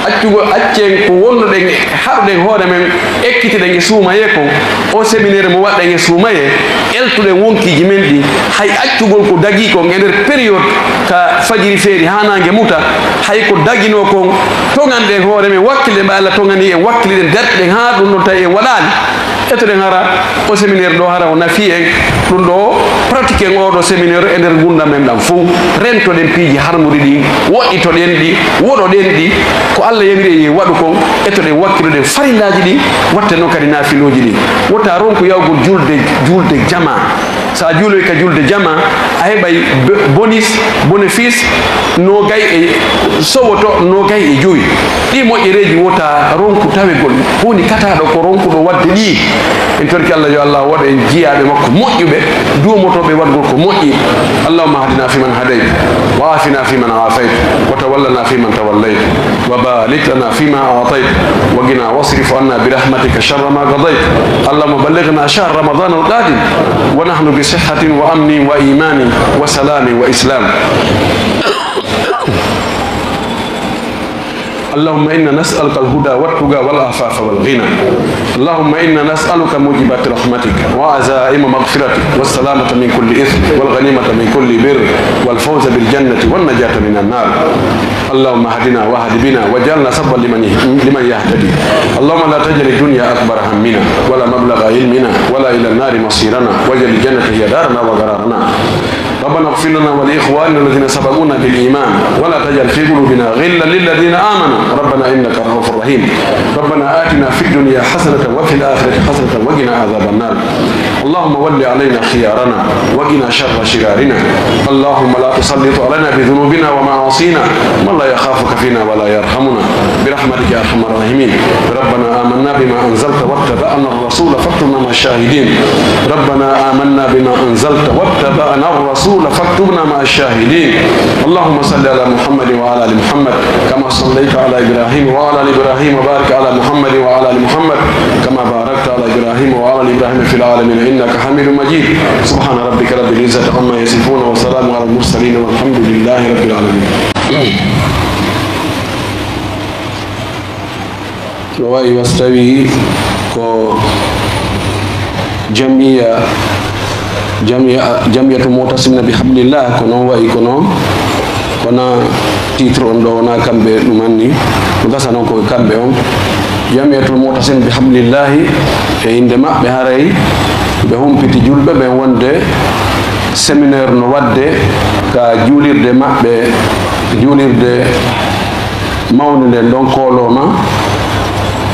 accugol, accen ko wonnoɗen, haɗuɗen hoore men, ekkitiɗen e suumayee kon, o séminaire mo waɗɗen e suumayee, eltuɗen wonkiiji men ɗi, hay accugol ko dagii kon e nder période ka fajiri feeri haa naange muta, hay ko daginoo kon, toŋanɗen hoore men, wakkilɗen ɓe Allah toŋani en, wakkiliɗen, dartiɗen haa ɗum ɗon tawi en waɗaani. Etoɗen hara o séminaire ɗo, hara o nafi en. Ɗum ɗo pratique en oɗo séminaire e nder ngurndan men ɗan fow. Rentoɗen piiji harmuɗi ɗin, woɗɗitoɗen ɗi, woɗoɗen ɗi. Ko Allah yamiri en waɗu kon, etoɗen wakkiloɗen farillaaji ɗin, watten non kadi naafilooji ɗin. Wota ronku yahugol julde, julde jama. Sa juuloy ka julde jama, a heɓay be-, bonis, bénéfice, noogay e sowoto, noogay e jowi. Ɗi moƴƴereeji wota ronku tawegol. Woni kataaɗo ko ronkuɗo waɗde ɗi. En torki Allah, yo Allah waɗu en jiyaaɓe makko moƴƴuɓe, duumotooɓe waɗgol ko moƴƴi. اللهم اهدنا فيمن هديت، وعافنا فيمن عافيت، وتولنا فيمن توليت، وبارك لنا فيما أعطيت، وقنا واصرف عنا برحمتك شر ما قضيت. اللهم بلغنا شهر رمضان القادم ونحن بصحة وأمن وإيمان وسلام وإسلام. اللهم إنا نسألك الهدى والتقى والعفاف والغنى. اللهم إنا نسألك موجبات رحمتك وعزائم مغفرتك والسلامة من كل إثم والغنيمة من كل بر والفوز بالجنة والنجاة من النار. اللهم اهدنا واهد بنا واجعلنا سببا لمن يه-، لمن يهتدي. اللهم لا تجعل الدنيا أكبر همنا ولا مبلغ علمنا ولا إلى النار مصيرنا واجعل الجنة هي دارنا وقرارنا. ربنا اغفر لنا ولإخواننا الذين سبقونا بالإيمان ولا تجعل في قلوبنا غلا للذين آمنوا ربنا إنك رؤوف رحيم. ربنا آتنا في الدنيا حسنة وفي الآخرة حسنة وقنا عذاب النار. اللهم ول علينا خيارنا وقنا شر شرارنا. اللهم لا تسلط علينا بذنوبنا ومعاصينا من لا يخافك فينا ولا يرحمنا برحمتك يا أرحم الراحمين. ربنا آمنا بما أنزلت واتبعنا الرسول فاكتبنا مع الشاهدين. ربنا آمنا بما أنزلت واتبعنا الرسول فاكتبنا مع الشاهدين. اللهم صل على محمد وعلى آل محمد كما صليت على إبراهيم وعلى آل إبراهيم وبارك على محمد وعلى آل محمد كما باركت على إبراهيم وعلى آل إبراهيم في العالمين إنك حميد مجيد. سبحان ربك رب العزة عما يصفون وسلام على المرسلين والحمد لله رب العالمين. No wayi, so tawi ko jamiya, jamiya, jamiyatu mu'tasimina bi hablillah, ko noon wayi, kono, kono titre on ɗo wona kamɓe ɗum anni, ko gasa noon ko kamɓe on. Jamiyatul mu'tasimina bi hablillahi, e innde maɓɓe haray ɓe humpiti julɓe ɓen wonde séminaire no waɗde ka juulirde maɓɓe, juulirde mawnde nden ɗon koolooma,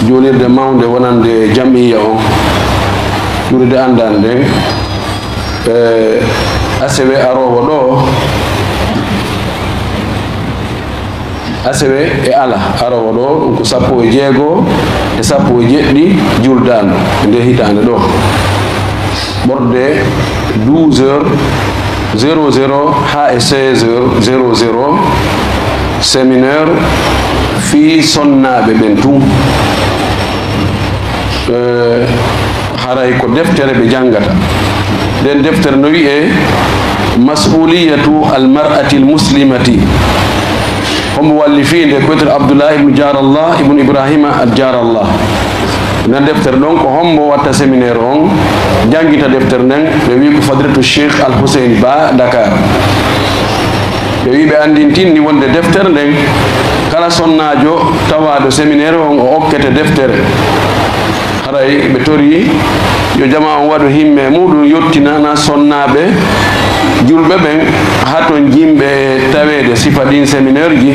juulirde mawnde wonande jamiya on, juulirde anndaande nden, e asewe aroowo ɗo, asewe e ala aroowo ɗo, ɗum ko sappo e jeego e sappo e jeɗɗi juldaandu e nde hitaande ɗo. Ɓorde douze heures zéro zéro haa e seize heures zéro zéro, séminaire fii sonnaaɓe ɓen tun. Eh, haray ko deftere ɓe janngata. Nden deftere no wi'ee Mas'uliyatu al-mar'ati al-muslimati. Hombo wallifii nde? Ko wiyetee Abdullah ibn Jarallah ibn Ibrahima al-Jarallah. Nden deftere ɗon ko hombo watta séminaire on, janngita deftere nden, ɓe wi'i ko Fadilatu Cheikh Al Hussein Ba Dakar. Ɓe wi'i ɓe anndintinni wonde deftere nden, kala sonnaajo tawaaɗo séminaire on o okkete deftere. Haray ɓe torii yo jamaa on waɗu himme muɗum yottinana sonnaaɓe julɓe ɓen, haa ton jimɓe taweede sifa ɗin séminaire ji,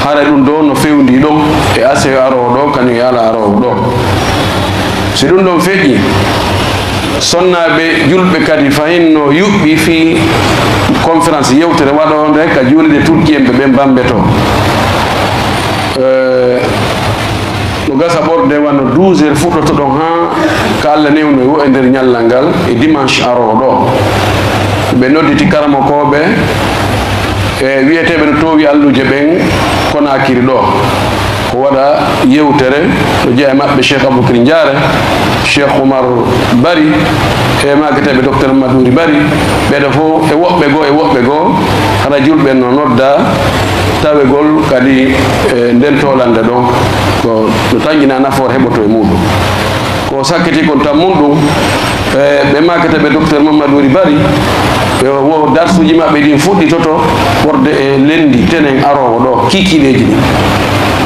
haray ɗum ɗo no fewndi ɗon e asewe aroowo ɗo, kañum e ala aroowo ɗo. Si ɗum ɗon feƴƴi, sonnaaɓe julɓe kadi fahin no yuɓɓi fii conférence yewtere waɗoonde ka juulirde Turkiyemɓe ɓen Bambe to. Eh, no gasa ɓorde wano douze heures fuɗɗoto ɗon haa ka Alla newnoy wo e nder ñallal ngal e dimanche aroowo ɗo. Ɓe nodditi karamokooɓe e wi'eteeɓe no toowi alluje ɓen Konaakiri ɗo. Ko waɗa yewtere no jeyaa e maɓɓe, Cheikh Aboubacry Diarra, Cheikh Oumar Bari, e maaketeeɓe Docteur Madouri Bari, ɓeeɗo fof e woɓɓe goo, e woɓɓe goo, hara julɓe no nodda tawegol kadi, e nden toolannde ɗon, ko no tanƴina nafoore heɓoto e muuɗum. Ko sakkiti kon tammun ɗum, e ɓe maaketeeɓe Docteur Mamadou Wuri Bari, e wo darsuuji maɓɓe ɗin fuɗɗitoto ɓorde e lenndi tenen aroowo ɗo, kiikiiɗeeji ɗin.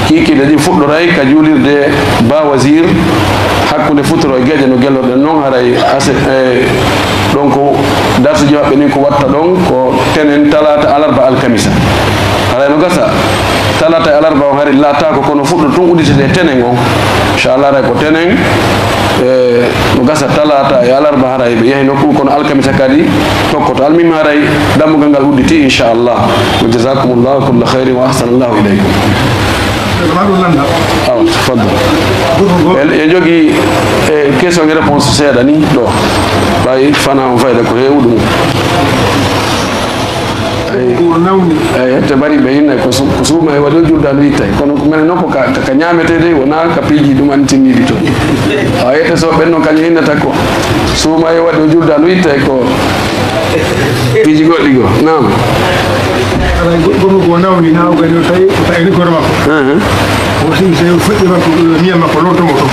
Kiikiiɗe ɗin fuɗɗoray ka juulirde Ba Wazir, hakkunde futuro e geeƴe no gellorɗen non, haray ase-, e, ɗon ko darsuji maɓɓe ɗin ko watta ɗon ko tenen, talaata, alarba, alkamisa. Haray no gasa, talaata e alarba on hari laataako, kono fuɗɗo tun udditete e tenen on. Inchallah, haray ko tenen, e, no gasa talaata e alarba haray ɓe yahi nokku, kono alkamisa kadi tokkoto. Almuhim haray dammugal ngal udditi, inchallah. Wa jazakumullahu kulla khairin wa ahsanallahu ilaykum. Awa, tafaddal. E, e jogii, e, question e réponse seeɗa ni ɗo. Ɓay fana on fayda ko heewu ɗum. Eyi. Ko nawni. Eyi, ete bari ɓe hinna ko su-, ko suuma e waɗi o jurda no ittay. Kono ko menen noon ko ka, ka, ka ñaametee de, wonaa ka piiji ɗum antinniiɗi toon. A yette so ɓen noon kañum hinnata ko suuma e waɗi o jurda no ittay ko piiji goɗɗi goo. Naam. Alaa, go-, goɗɗo ko nawni, na o gani o tawi, o tawi ni goro makko. Ahan. O si, si o feƴƴi makko, miya makko lonto mo toon.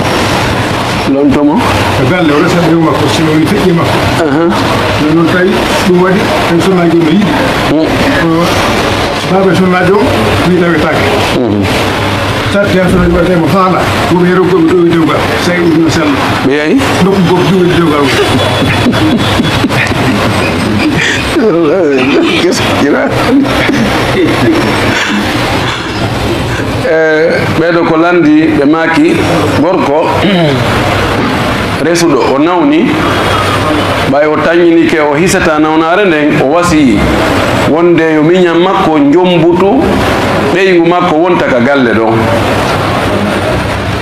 Lonto mo? E galle, o resa ɓeyngu makko, sino woni feƴƴi makko. Ahan. Ɗum noon tawi ɗum waɗi, tawi sonnaajo no yiɗi. Mm. Ko baaba sonnaajo on, wi tawetaake. Mhm. Tarte ha sonnaajo waɗata mo faala, ko ɓe roggo ɓe ɗo e dewgal, tawi ɗum no sella. Ɓe yahi? Nokku goɗɗo ɗo e dewgal. Gaskiya. E, ɓeeɗo ko lanndi, ɓe maaki, gorko resuɗo, o nawni, ɓay o tañinike, o hisata nawnaare nden, o wasiyii wonde yo miñan makko jommbutu ɓeyngu makko wonta ka galle ɗon.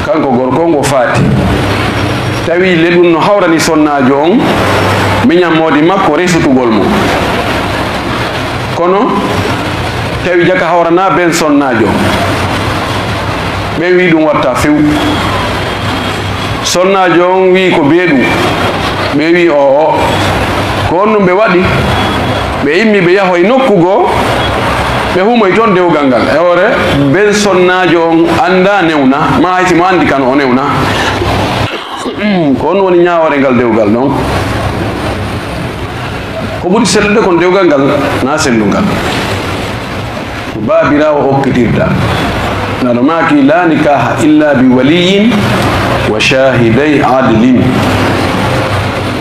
Kanko gorko on o faati. Tawi le ɗum no hawrani sonnaajo on, miñan moodi makko resutugol mo. Kono tawi jaka hawranaa ben sonnaajo. Ɓe wi ɗum watta few. Sonnaajo on wi ko beeɗu. Ɓe wi o'o. Ko on ɗum ɓe waɗi. Ɓe immi ɓe yahoy nokku goo. Ɓe humoy toon dewgal ngal. E hoore ben sonnaajo on anndaa newna. Maa hay si mo anndi kan o newna. Ko on woni ñaawoore ngal dewgal ɗon. Ko ɓuri sellude kon dewgal ngal, na sellungal. Ko baabiraawo okkitirta. Nano maaki, "La nikaha illa bi waliyin wa shahiday adlin."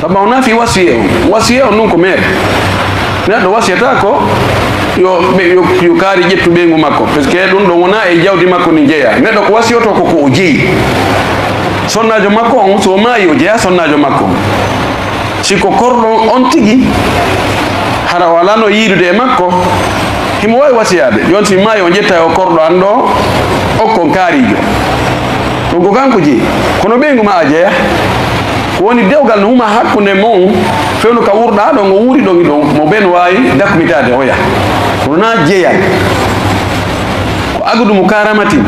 Saba o nafi wasiye on. Wasiye on nun ko mere. Neɗɗo wasiyata ko yo, ɓe, yo, yo kaari ƴettu ɓeyngu makko. Parce que ɗum ɗon wona e jawdi makko ndi jeya. Neɗɗo ko wasiyoto ko ko o jeyi. Sonnaajo makko on, so o maayi, o jeya sonnaajo makko on. Si ko korɗo on tigi, hara o alano yiidude e makko, himo waawi wasiyaade. Jooni si maayi, on ƴetta o korɗo an ɗo, okkon kaarijo. Ɗum ko kanko jeyi. Kono ɓeyngu ma a jeya. Ko woni dewgal no huma hakkunde mon, fewndo ka wurɗa ɗon, o wuuri ɗon, ɗon, mo ben waawi dakmitaade oya. Kono na jeyal. Ko agudu mo karamatin.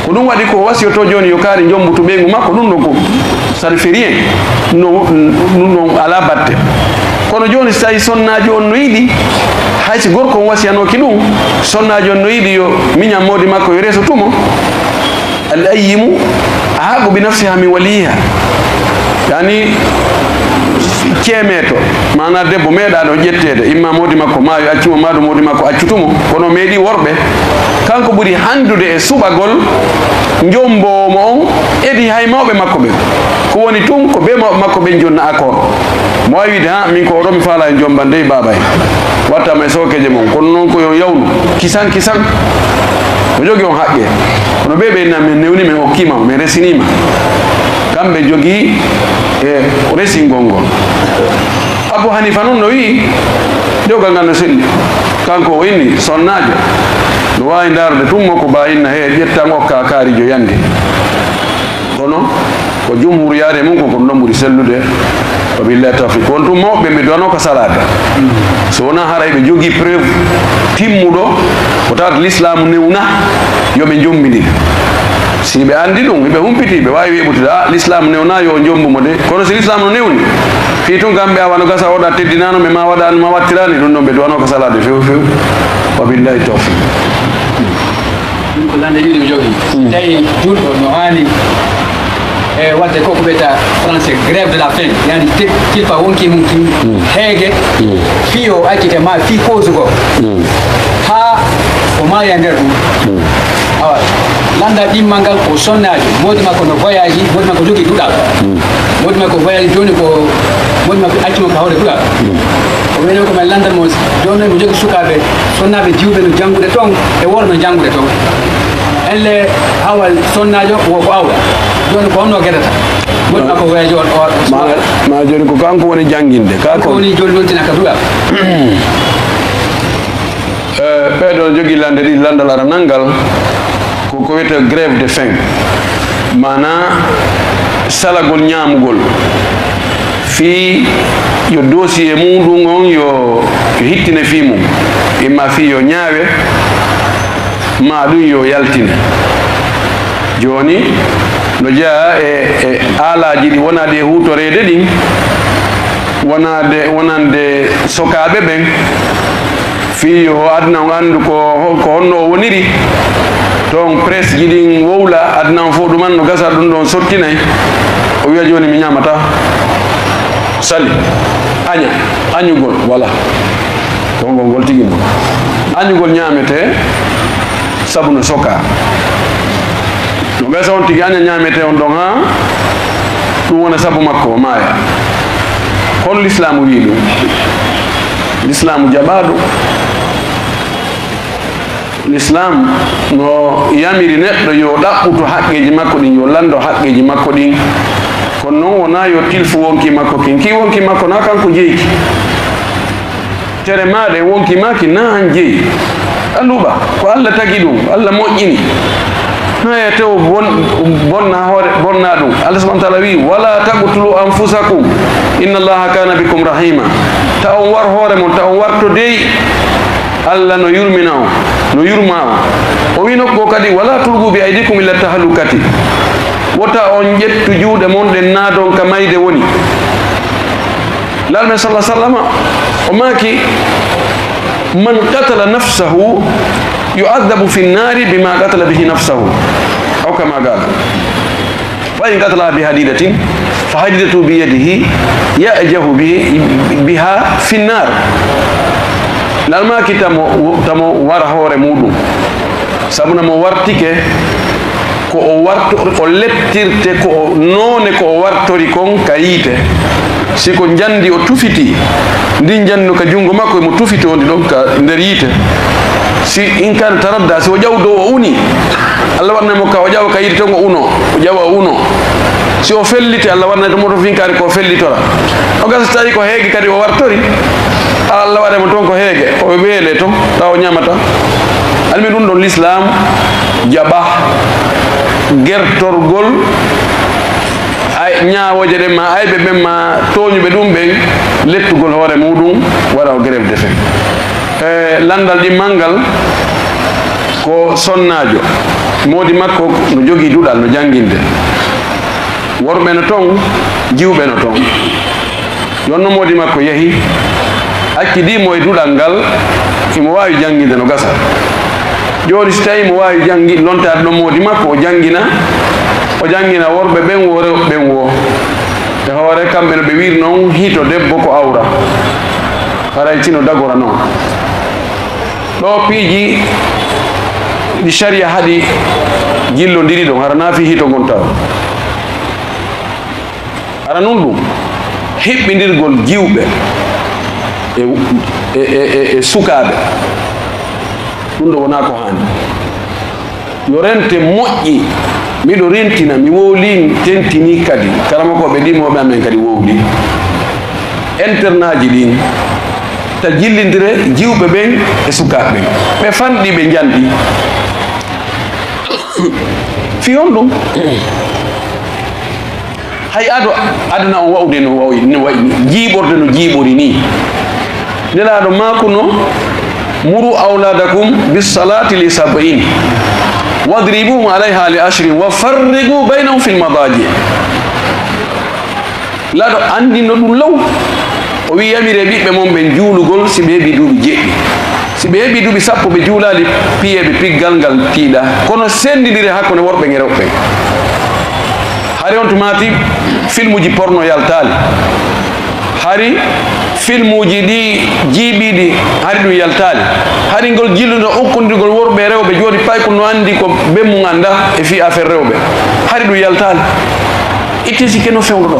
Ko ɗum waɗi ko wasiyoto jooni yo kaari jommbutu ɓeyngu makko, ɗum ɗon ko ça ne fait rien. No, ɗum ɗon alaa batte. Kono jooni si tawi sonnaajo on no yiɗi, hay si gorko on wasiyanooki ɗum, sonnaajo on no yiɗi yo miñan moodi makko yo resotu mo, al ayyimu ahaqqu bi nafsiha min waliyiha. Yani ceemeeto, maanaa debbo meeɗaano ƴetteede, imma moodi makko maayo accu mo, maa ɗum moodi makko accutu mo, kono meeɗi worɓe, kanko ɓuri handude e suɓagol njomboowo mo on, edi hay mawɓe makko ɓen. Ko woni tun, ko bee mawɓe makko ɓen jonna accord. Mo waawi wiide, "Ha, min ko oɗo mi faalaa en jomban dey baaba en. Watta ma e sookeeje mon, kono noon ko yo yawnu, kisan, kisan." O jogii on haqqe. Kono ɓe ɓe inna men newni, men okkii ma, men resinii ma. Kamɓe jogii e resingol ngol. Abu Hanifa nun no wi'i, dewgal ngal no selli. Kanko o inni, sonnaajo no waawi ndaarude tun mo ko ba inna he ƴettan okka kaarijo yande. Kono ko jumhur yaade mun ko kon ɗon ɓuri sellude. Wa billahi tawfiq. Won tun mawɓe ɓe duwano ka salaade. So wona haray ɓe jogii preuve timmuɗo ko tawata l'islam newna yo ɓe jombindin. Si ɓe andi ɗum, ɓe humpiti, ɓe waawi weeɓutude, "Ah, l'islam newna yo o jombu mo de." Kono si l'islam no newni, fii tun kamɓe awa no gasa oɗa teddinano, ɓe ma waɗani, ma wattirani, ɗum ɗon ɓe duwano ka salaade few few. Wa billahi tawfiq. Ɗum ko lande ɗiɗi o jogii. Si tawi julɗo no haani, e, waɗde ko ko ɓeyta français grève de la faim, yani te-, tilpa wonki mum kin heege, fii o accite ma fii koosugol. Haa o maaya nder ɗum. Awa, Lanndal ɗimmal ngal ko sonnaajo, moodi makko no voyage, moodi makko jogii duɗal. Moodi makko voyage jooni ko moodi makko acci mo ka hoore duɗal. O wiyno ko men lanndal mo jooni mo jogii sukaaɓe, sonnaaɓe jiwɓe no janngude toon e worɓe no janngude toon. Elle hawa sonnaajo wo ko awla. Jooni ko honno gedata? Moodi makko voyage o, o, o Ma, ma jooni ko kanko woni jannginde. Ka ko ko woni jooni noon tina ka duɗal. Eh, ɓeeɗo jogii lande ɗiɗi, lanndal aranal ngal ko ko wiyetee grève de faim, maanaa salagol ñaamugol, fii yo dossier muɗum on yo, yo hittine fii mum, imma fii yo ñaawe, maa ɗum yo yaltine. Jooni, no jeyaa e, e aalaaji ɗi wonaa ɗi e huutoreede ɗin, wonaade, wonande sokaaɓe ɓen, fii yo aduna on anndu ko, ko honno o woniri. Toon presse ji ɗin wowla, aduna on fof ɗuman no gasa ɗum ɗon sottinay. O wiya, "Jooni mi ñaamataa." Sali, aña, añugol, wala. Ko ngol, ngol tigi mo. Añugol ñaametee sabu no sokaa. No gasa on tigi aña ñaametee on ɗon haa ɗum wona sabu makko o maaya. Hol Lislaamu wii ɗum? Lislaamu jaɓaa ɗum. Lislaam no yamiri neɗɗo yo ɗaɓɓutu haqqeeji makko ɗin, yo lanndo haqqeeji makko ɗin. Kono noon wonaa yo tilfu wonki makko kin. Ki wonki makko na kanko jeyi ki. Tere maaɗa e wonki maaki na an jeyi. A luɓa. Ko Alla tagi ɗum, Alla moƴƴini. Haya tew bon-, bonna hoore, bonna ɗum. Alla subhanahu wa taala wi, "Wala taqtulu anfusakum, inna Allaha kana bikum rahima." Ta on war hoore mon, ta on warto dey. Alla no yurmina on, no yurma on. O wi nokku goo kadi, "Wala tulqu bi aydikum ila tahlukati." Wota on ƴettu juuɗe mon ɗen naadon ka mayde woni. Laaɗo men sallallahu alaihi wasallam, o maaki, "Man qatala nafsahu yu'adhabu fi nnari bima qatala bihi nafsahu." Aw kama qala. Fa in qatalaha bi hadidatin, fa hadidatu bi yadihi, ya'jahu bi, biha fi nnar. Laaɗo maaki tamo, tamo wara hoore muɗum. Sabu na mo wartike, ko o warto-, o leptirte ko o, noone ko o wartori kon ka yiite. Si ko njandi o tufiti, ndin njandi no ka junngo makko, mo tufitoo ndi ɗon ka nder yiite. Si in kana taradda, si o ƴawdo o uni, Alla waɗna mo ka o ƴawa ka yiite ton o uno, o ƴawa o uno. Si o felliti, Alla waɗna to mo to finkaari ko fellitora. O gasa tawi ko heege kadi o wartori, Alla waɗa mo ton ko heege, o weele ton, tawa o ñamata. Almi ɗum ɗon Lislaam jaɓa gertorgol ay, ñaawooje ɗen ma ayɓe ɓen ma tooñuɓe ɗum ɓen, lettugol hoore muɗum, waɗa o grève de faim. E lanndal ɗimmal ngal ko sonnaajo, moodi makko no jogii duɗal no jannginde. Worɓe no ton, jiwɓe no ton. Yon no moodi makko yahi, accidi mo e duɗal ngal, imo waawi jannginde no gasa. Jooni si tawi mo waawi janngi-, lontaade ɗon moodi makko, o janngina, o janngina worɓe ɓen wo, rewɓe ɓen wo. E hoore kamɓe no ɓe wiiri non, hito debbo ko awra. Haray tino dagora non. Ɗo piiji ɗi sariya haɗi jillondiri ɗon, hara na fii hito ngon tawa. Hara nun ɗum, hiɓɓindirgol jiwɓe e, e, e, e, e sukaaɓe, ɗum ɗo wonaa ko haani. Yo rente moƴƴi, miɗo rentina, mi wowlii, tentinii kadi, karamokooɓe ɗimooɓe amen kadi wowlii. Internaaji ɗin, ta jillindire jiwɓe ɓen e sukaaɓe ɓen. Ɓe fanɗi, ɓe njanɗi. Fii honɗum? Hay ado aduna on wa'ude no wa'i, no wa'i ni, jiiɓorde no jiiɓori ni. Nelaaɗo maakuno, "Muru awladakum bis-salati li sab'in, wadribuhum alayha li ashrin, wa farriqu baynahum fil madaji." Laaɗo anndino ɗum law. O wi'i, "Yamire ɓiɓɓe mon ɓen juulugol si ɓe heɓi duuɓi jeɗɗi. Si ɓe heɓi duuɓi sappo ɓe juulaali, piyeeɓe piggal ngal tiiɗa. Kono senndindire hakkunde worɓe e rewɓe." Hari on tumaati filmuji porno yaltaali. Hari Filmuuji ɗi jiiɓiiɗi, hari ɗum yaltaali. Hari ngol jilluno ukkondirgol worɓe e rewɓe, jooni paykun no anndi ko bee mum annda e fii affaire rewɓe. Hari ɗum yaltaali. Itti sikke no fewndo ɗo.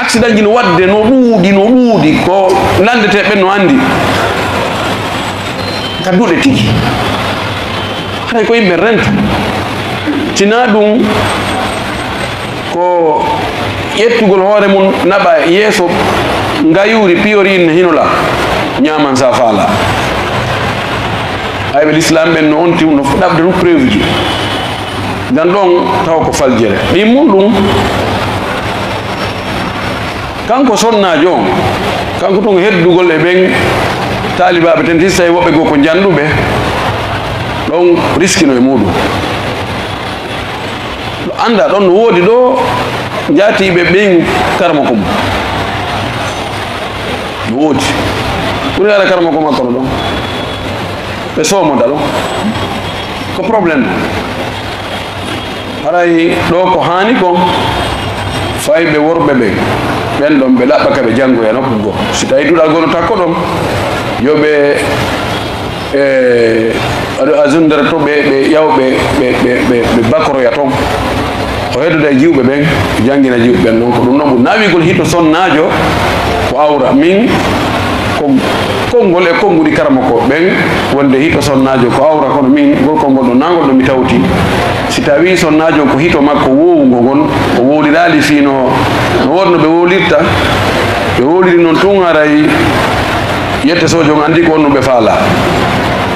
Accidentji no waɗde, no ɗuuɗi, no ɗuuɗi, ko nanndetee ɓen no anndi. Ka duɗe tigi. Haray ko yimɓe rento. Tinaa ɗum ko ƴettugol hoore mum naɓa yeeso ngayuuri piyori inne hinola ñaaman sa faala. Ayɓe l'islam ɓen no on tiwno ɗaɓde ɗum preuve ji. Ngan ɗon taw ko faljere. Ɗin mum ɗum, kanko sonnaajo on, kanko tun heddugol e ɓen taalibaaɓe ten, si tawi woɓɓe goo ko njanɗuɓe, ɗon riskino e muɗum. Ɗo annda ɗon no woodi ɗo njaatiiɓe ɓen karamoko mum. No woodi. Ɓuri ara karamoko makko no ɗon. Ɓe soomoda ɗon. Ko problème. Haray ɗo ko haani kon, fayɓe worɓe ɓen, ɓen ɗon ɓe ɗaɓɓa ka ɓe janngoya nokku goo. Si tawi duɗal goo no takko ɗon, yo ɓe, e, aɗo azundere to ɓe, ɓe yaw ɓe, ɓe, ɓe, ɓe, ɓe bakoroya ton. O heddoda e jiwɓe ɓen, janngina jiwɓe ɓen ɗon. Ko ɗum ɗon ɓuri nawigol hito sonnaajo ko awra. Min ko konngol e konnguɗi karamoko ɓen, wonde hito sonnaajo ko awra, kono min ngol konngol ɗo nangol ɗo mi tawti. Si tawi sonnaajo ko hito makko wowugo ngon, o wowliraali fii no, no wonno ɓe wowlirta, ɓe wowliri non tun haray yette sojo on anndi ko honno ɓe faala.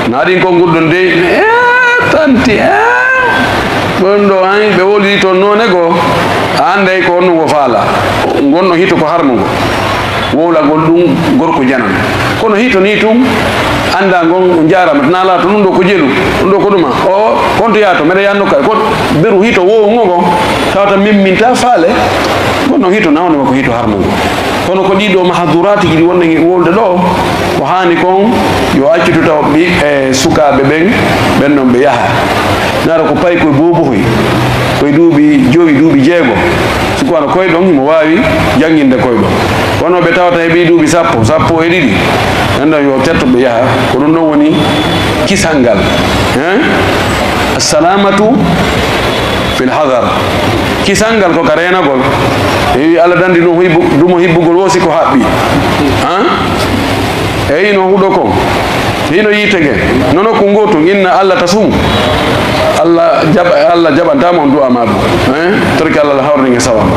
Na ɗin konngol ɗon dey, eh, tanti, eh, ɗon ɗo an ɓe wowliri ton noone goo, a annday ko honno ngo faala. Ngon no hito ko harmo ngo. Wowlagol ɗum gorko janano. Kono hito nii tun, annda ngon o jaarama, tana laato ɗum ɗo ko jelu, ɗum ɗo ko ɗuma. O, konto yaato, meɗa yaanno kay, ko beru hito wowungo ngon, tawata min min ta faale, kono hito nawne ko hito harmo ngo. Kono ko ɗiɗo mahaduraati ɗi wonde wowlde ɗo, ko haani kon, yo accitu taw ɓi, e sukaaɓe ɓen, ɓen non ɓe yaha. Nara ko payi koye boobohoy, koye duuɓi jowi, duuɓi jeego. Suka no koyɗon, himo waawi jannginde koyɗon. Kono ɓe tawata heɓi duuɓi sappo, sappo e ɗiɗi, ɓen ɗon yo tetto ɓe yaha. Ko ɗum ɗon woni kisal ngal. Hein? Assalamatu fil hadar. Kisal ngal ko ka reenagol. E wi Allah dandi ɗum hibbu-, dumo hibbugol woo si ko haɓɓi. Hein? E hino huɗo kon. Hino yiite gen. Nono ko ngootu, inna Allah tasum. Allah jaɓa, Allah jaɓantaama on du'a maa ɗum. Hein? Torki Allah hawrni nge sawama.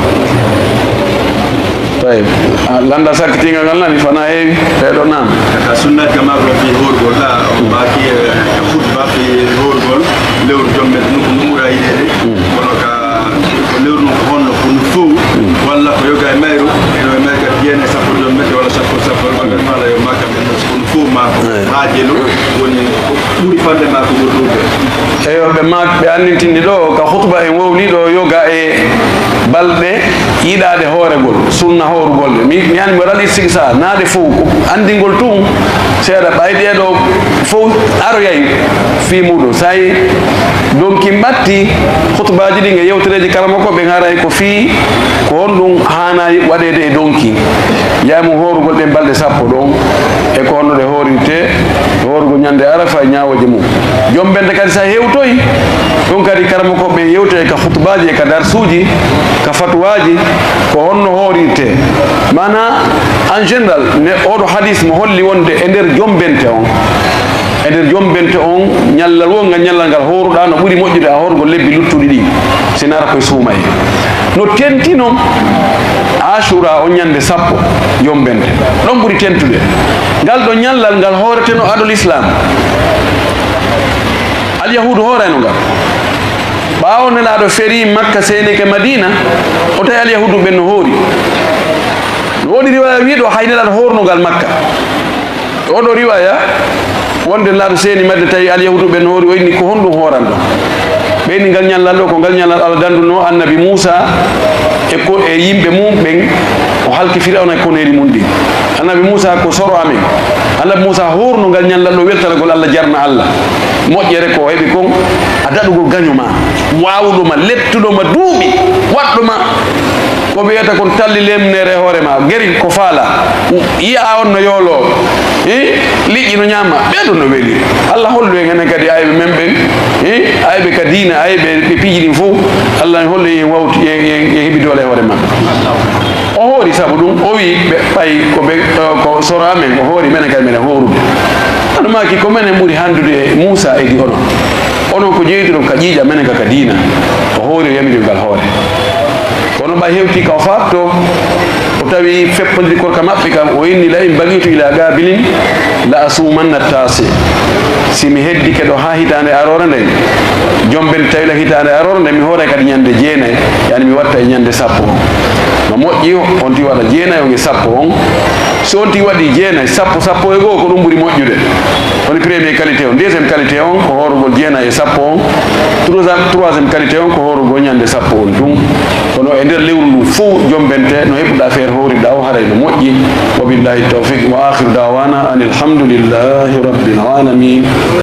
Tayyib. Ah, landa sakkitinga ngal nani fana heewi. Ɓeɗo naan. Ka sunnaji ka maako fi horgol la, o mbaaki, eh, khutba fi horgol, lewru jomme ɗum ko ɗum ɓura yiɗeede. Kono ka ko lewru ko honno ko no fow, walla ko yoga e mayru, eno e mayru ka jeene sappo joom mette walla sappo sappo, walla faala yo maka men no ko no fow ma ko haajelo woni ko ɓuri fande ma ko ɓuri ɗuuɗde. Eyo, ɓe ma, ɓe anndintini ɗo ka khutba en wowli ɗo yoga e balɗe yiɗaade hooregol, sunna hoorugol ɗe. Mi, mi anndi mboɗo waɗi siksa, naade fow, ko anndingol tun seeɗa, ɓay ɗee ɗo fow aroyay fii muɗum. Say donki mbatti khutbaaji ɗin e yewtereeji karamoko ɓen haray ko fii ko honɗum haanay waɗeede e donki. Yaay mum hoorugol ɗen balɗe sappo ɗon e ko honno ɗe hoorirte, hoorugol ñande Arafa e ñaawooje mum. Jombente kadi sa hewtoy, ɗum kadi karamoko ɓe yewte ka khutbaaji e ka darsuuji, ka fatuwaaji, ko honno hoorirte. Maana, en général, ne, oɗo hadis mo holli wonde e nder jombente on, e nder jombente on, ñallal woo ngal ñallal ngal hooruɗaa no ɓuri moƴƴude a hoorugol lebbi luttuɗi ɗin, si nara koye suumayee. No tenti non Ashura on ñande sappo jombente. Ɗon ɓuri tentude. Ngal ɗo ñallal ngal hooreteno ado l'islam. Alyahuudu hoorayno ngal. Ɓaawo Nelaaɗo ferii Makka seenike Madiina, o tawi Alyahuudu ɓen no hoori. No woodi riwaaya wiiɗo hay Nelaaɗo hoorno ngal Makka. Oɗo riwaaya wonde Nelaaɗo seeni Madiina tawi Alyahuudu ɓen no hoori, o inni, "Ko honɗum hooranɗon?" Ɓe inni, "Ngal ñallal ɗo, ko ngal ñallal Allah danduno Annabi Muusa e ko, e yimɓe mum ɓen, o halki Firawna e koneeli mum ɗin. Annabi Muusa ko soro amen. Annabi Muusa hoorno ngal ñallal ɗo weltanagol Allah, jarna Allah. Moƴƴere ko o heɓi kon, a daɗugol gaño ma, waawuɗo ma, lettuɗo ma duuɓi, waɗɗo ma." Ko ɓe wiyata kon talli lemnere e hoore ma, geri ko faala. Yi'a on no yooloo. Eh? Liƴƴi no ñaama. Ɓee ɗum no weli. Allah hollu en enen kadi ayɓe men ɓen. Eh? Ayɓe ka diina, ayɓe ɓe piiji ɗin fof. Allah ne hollu en wawti, en, en, en heɓi doole e hoore ma. O hoori sabu ɗum, o wi ɓe, ɓay ko ɓe, ko soro amen, o hoori menen kadi meɗen hoorude. Hono maaki ko menen ɓuri handude e Muusa e di onon. Onon ko jeyduɗon ka ƴiiƴa, menen ka, ka diina. O hoori o yamiri ngal hoore. Kono ɓay hewti ka o faatto, o tawi feppondiri korka maɓɓe ka, o inni: "La in baqitu ila qabilin la asumanna tasi." Si mi heddike ɗo haa hitaande aroore nden, jomben tawi la hitaande aroore nden, mi hoore kadi ñande jeenay, yani mi watta e ñande sappo on. No moƴƴi, on ti waɗa jeenay on e sappo on. So on ti waɗi jeenay, sappo, sappo e goo, ko ɗum ɓuri moƴƴude. Woni premier qualité on. Deuxième qualité on ko hoorugol jeenay e sappo on. Troisième, troisième qualité on ko hoorugol ñande sappo on tun. Kono e nder lewru ndu fof jombente no heɓuɗa feere hooruɗa o, haray no moƴƴi. Wa billahi tawfiq, wa akhiru da'wana anil hamdulillahi rabbil alamin.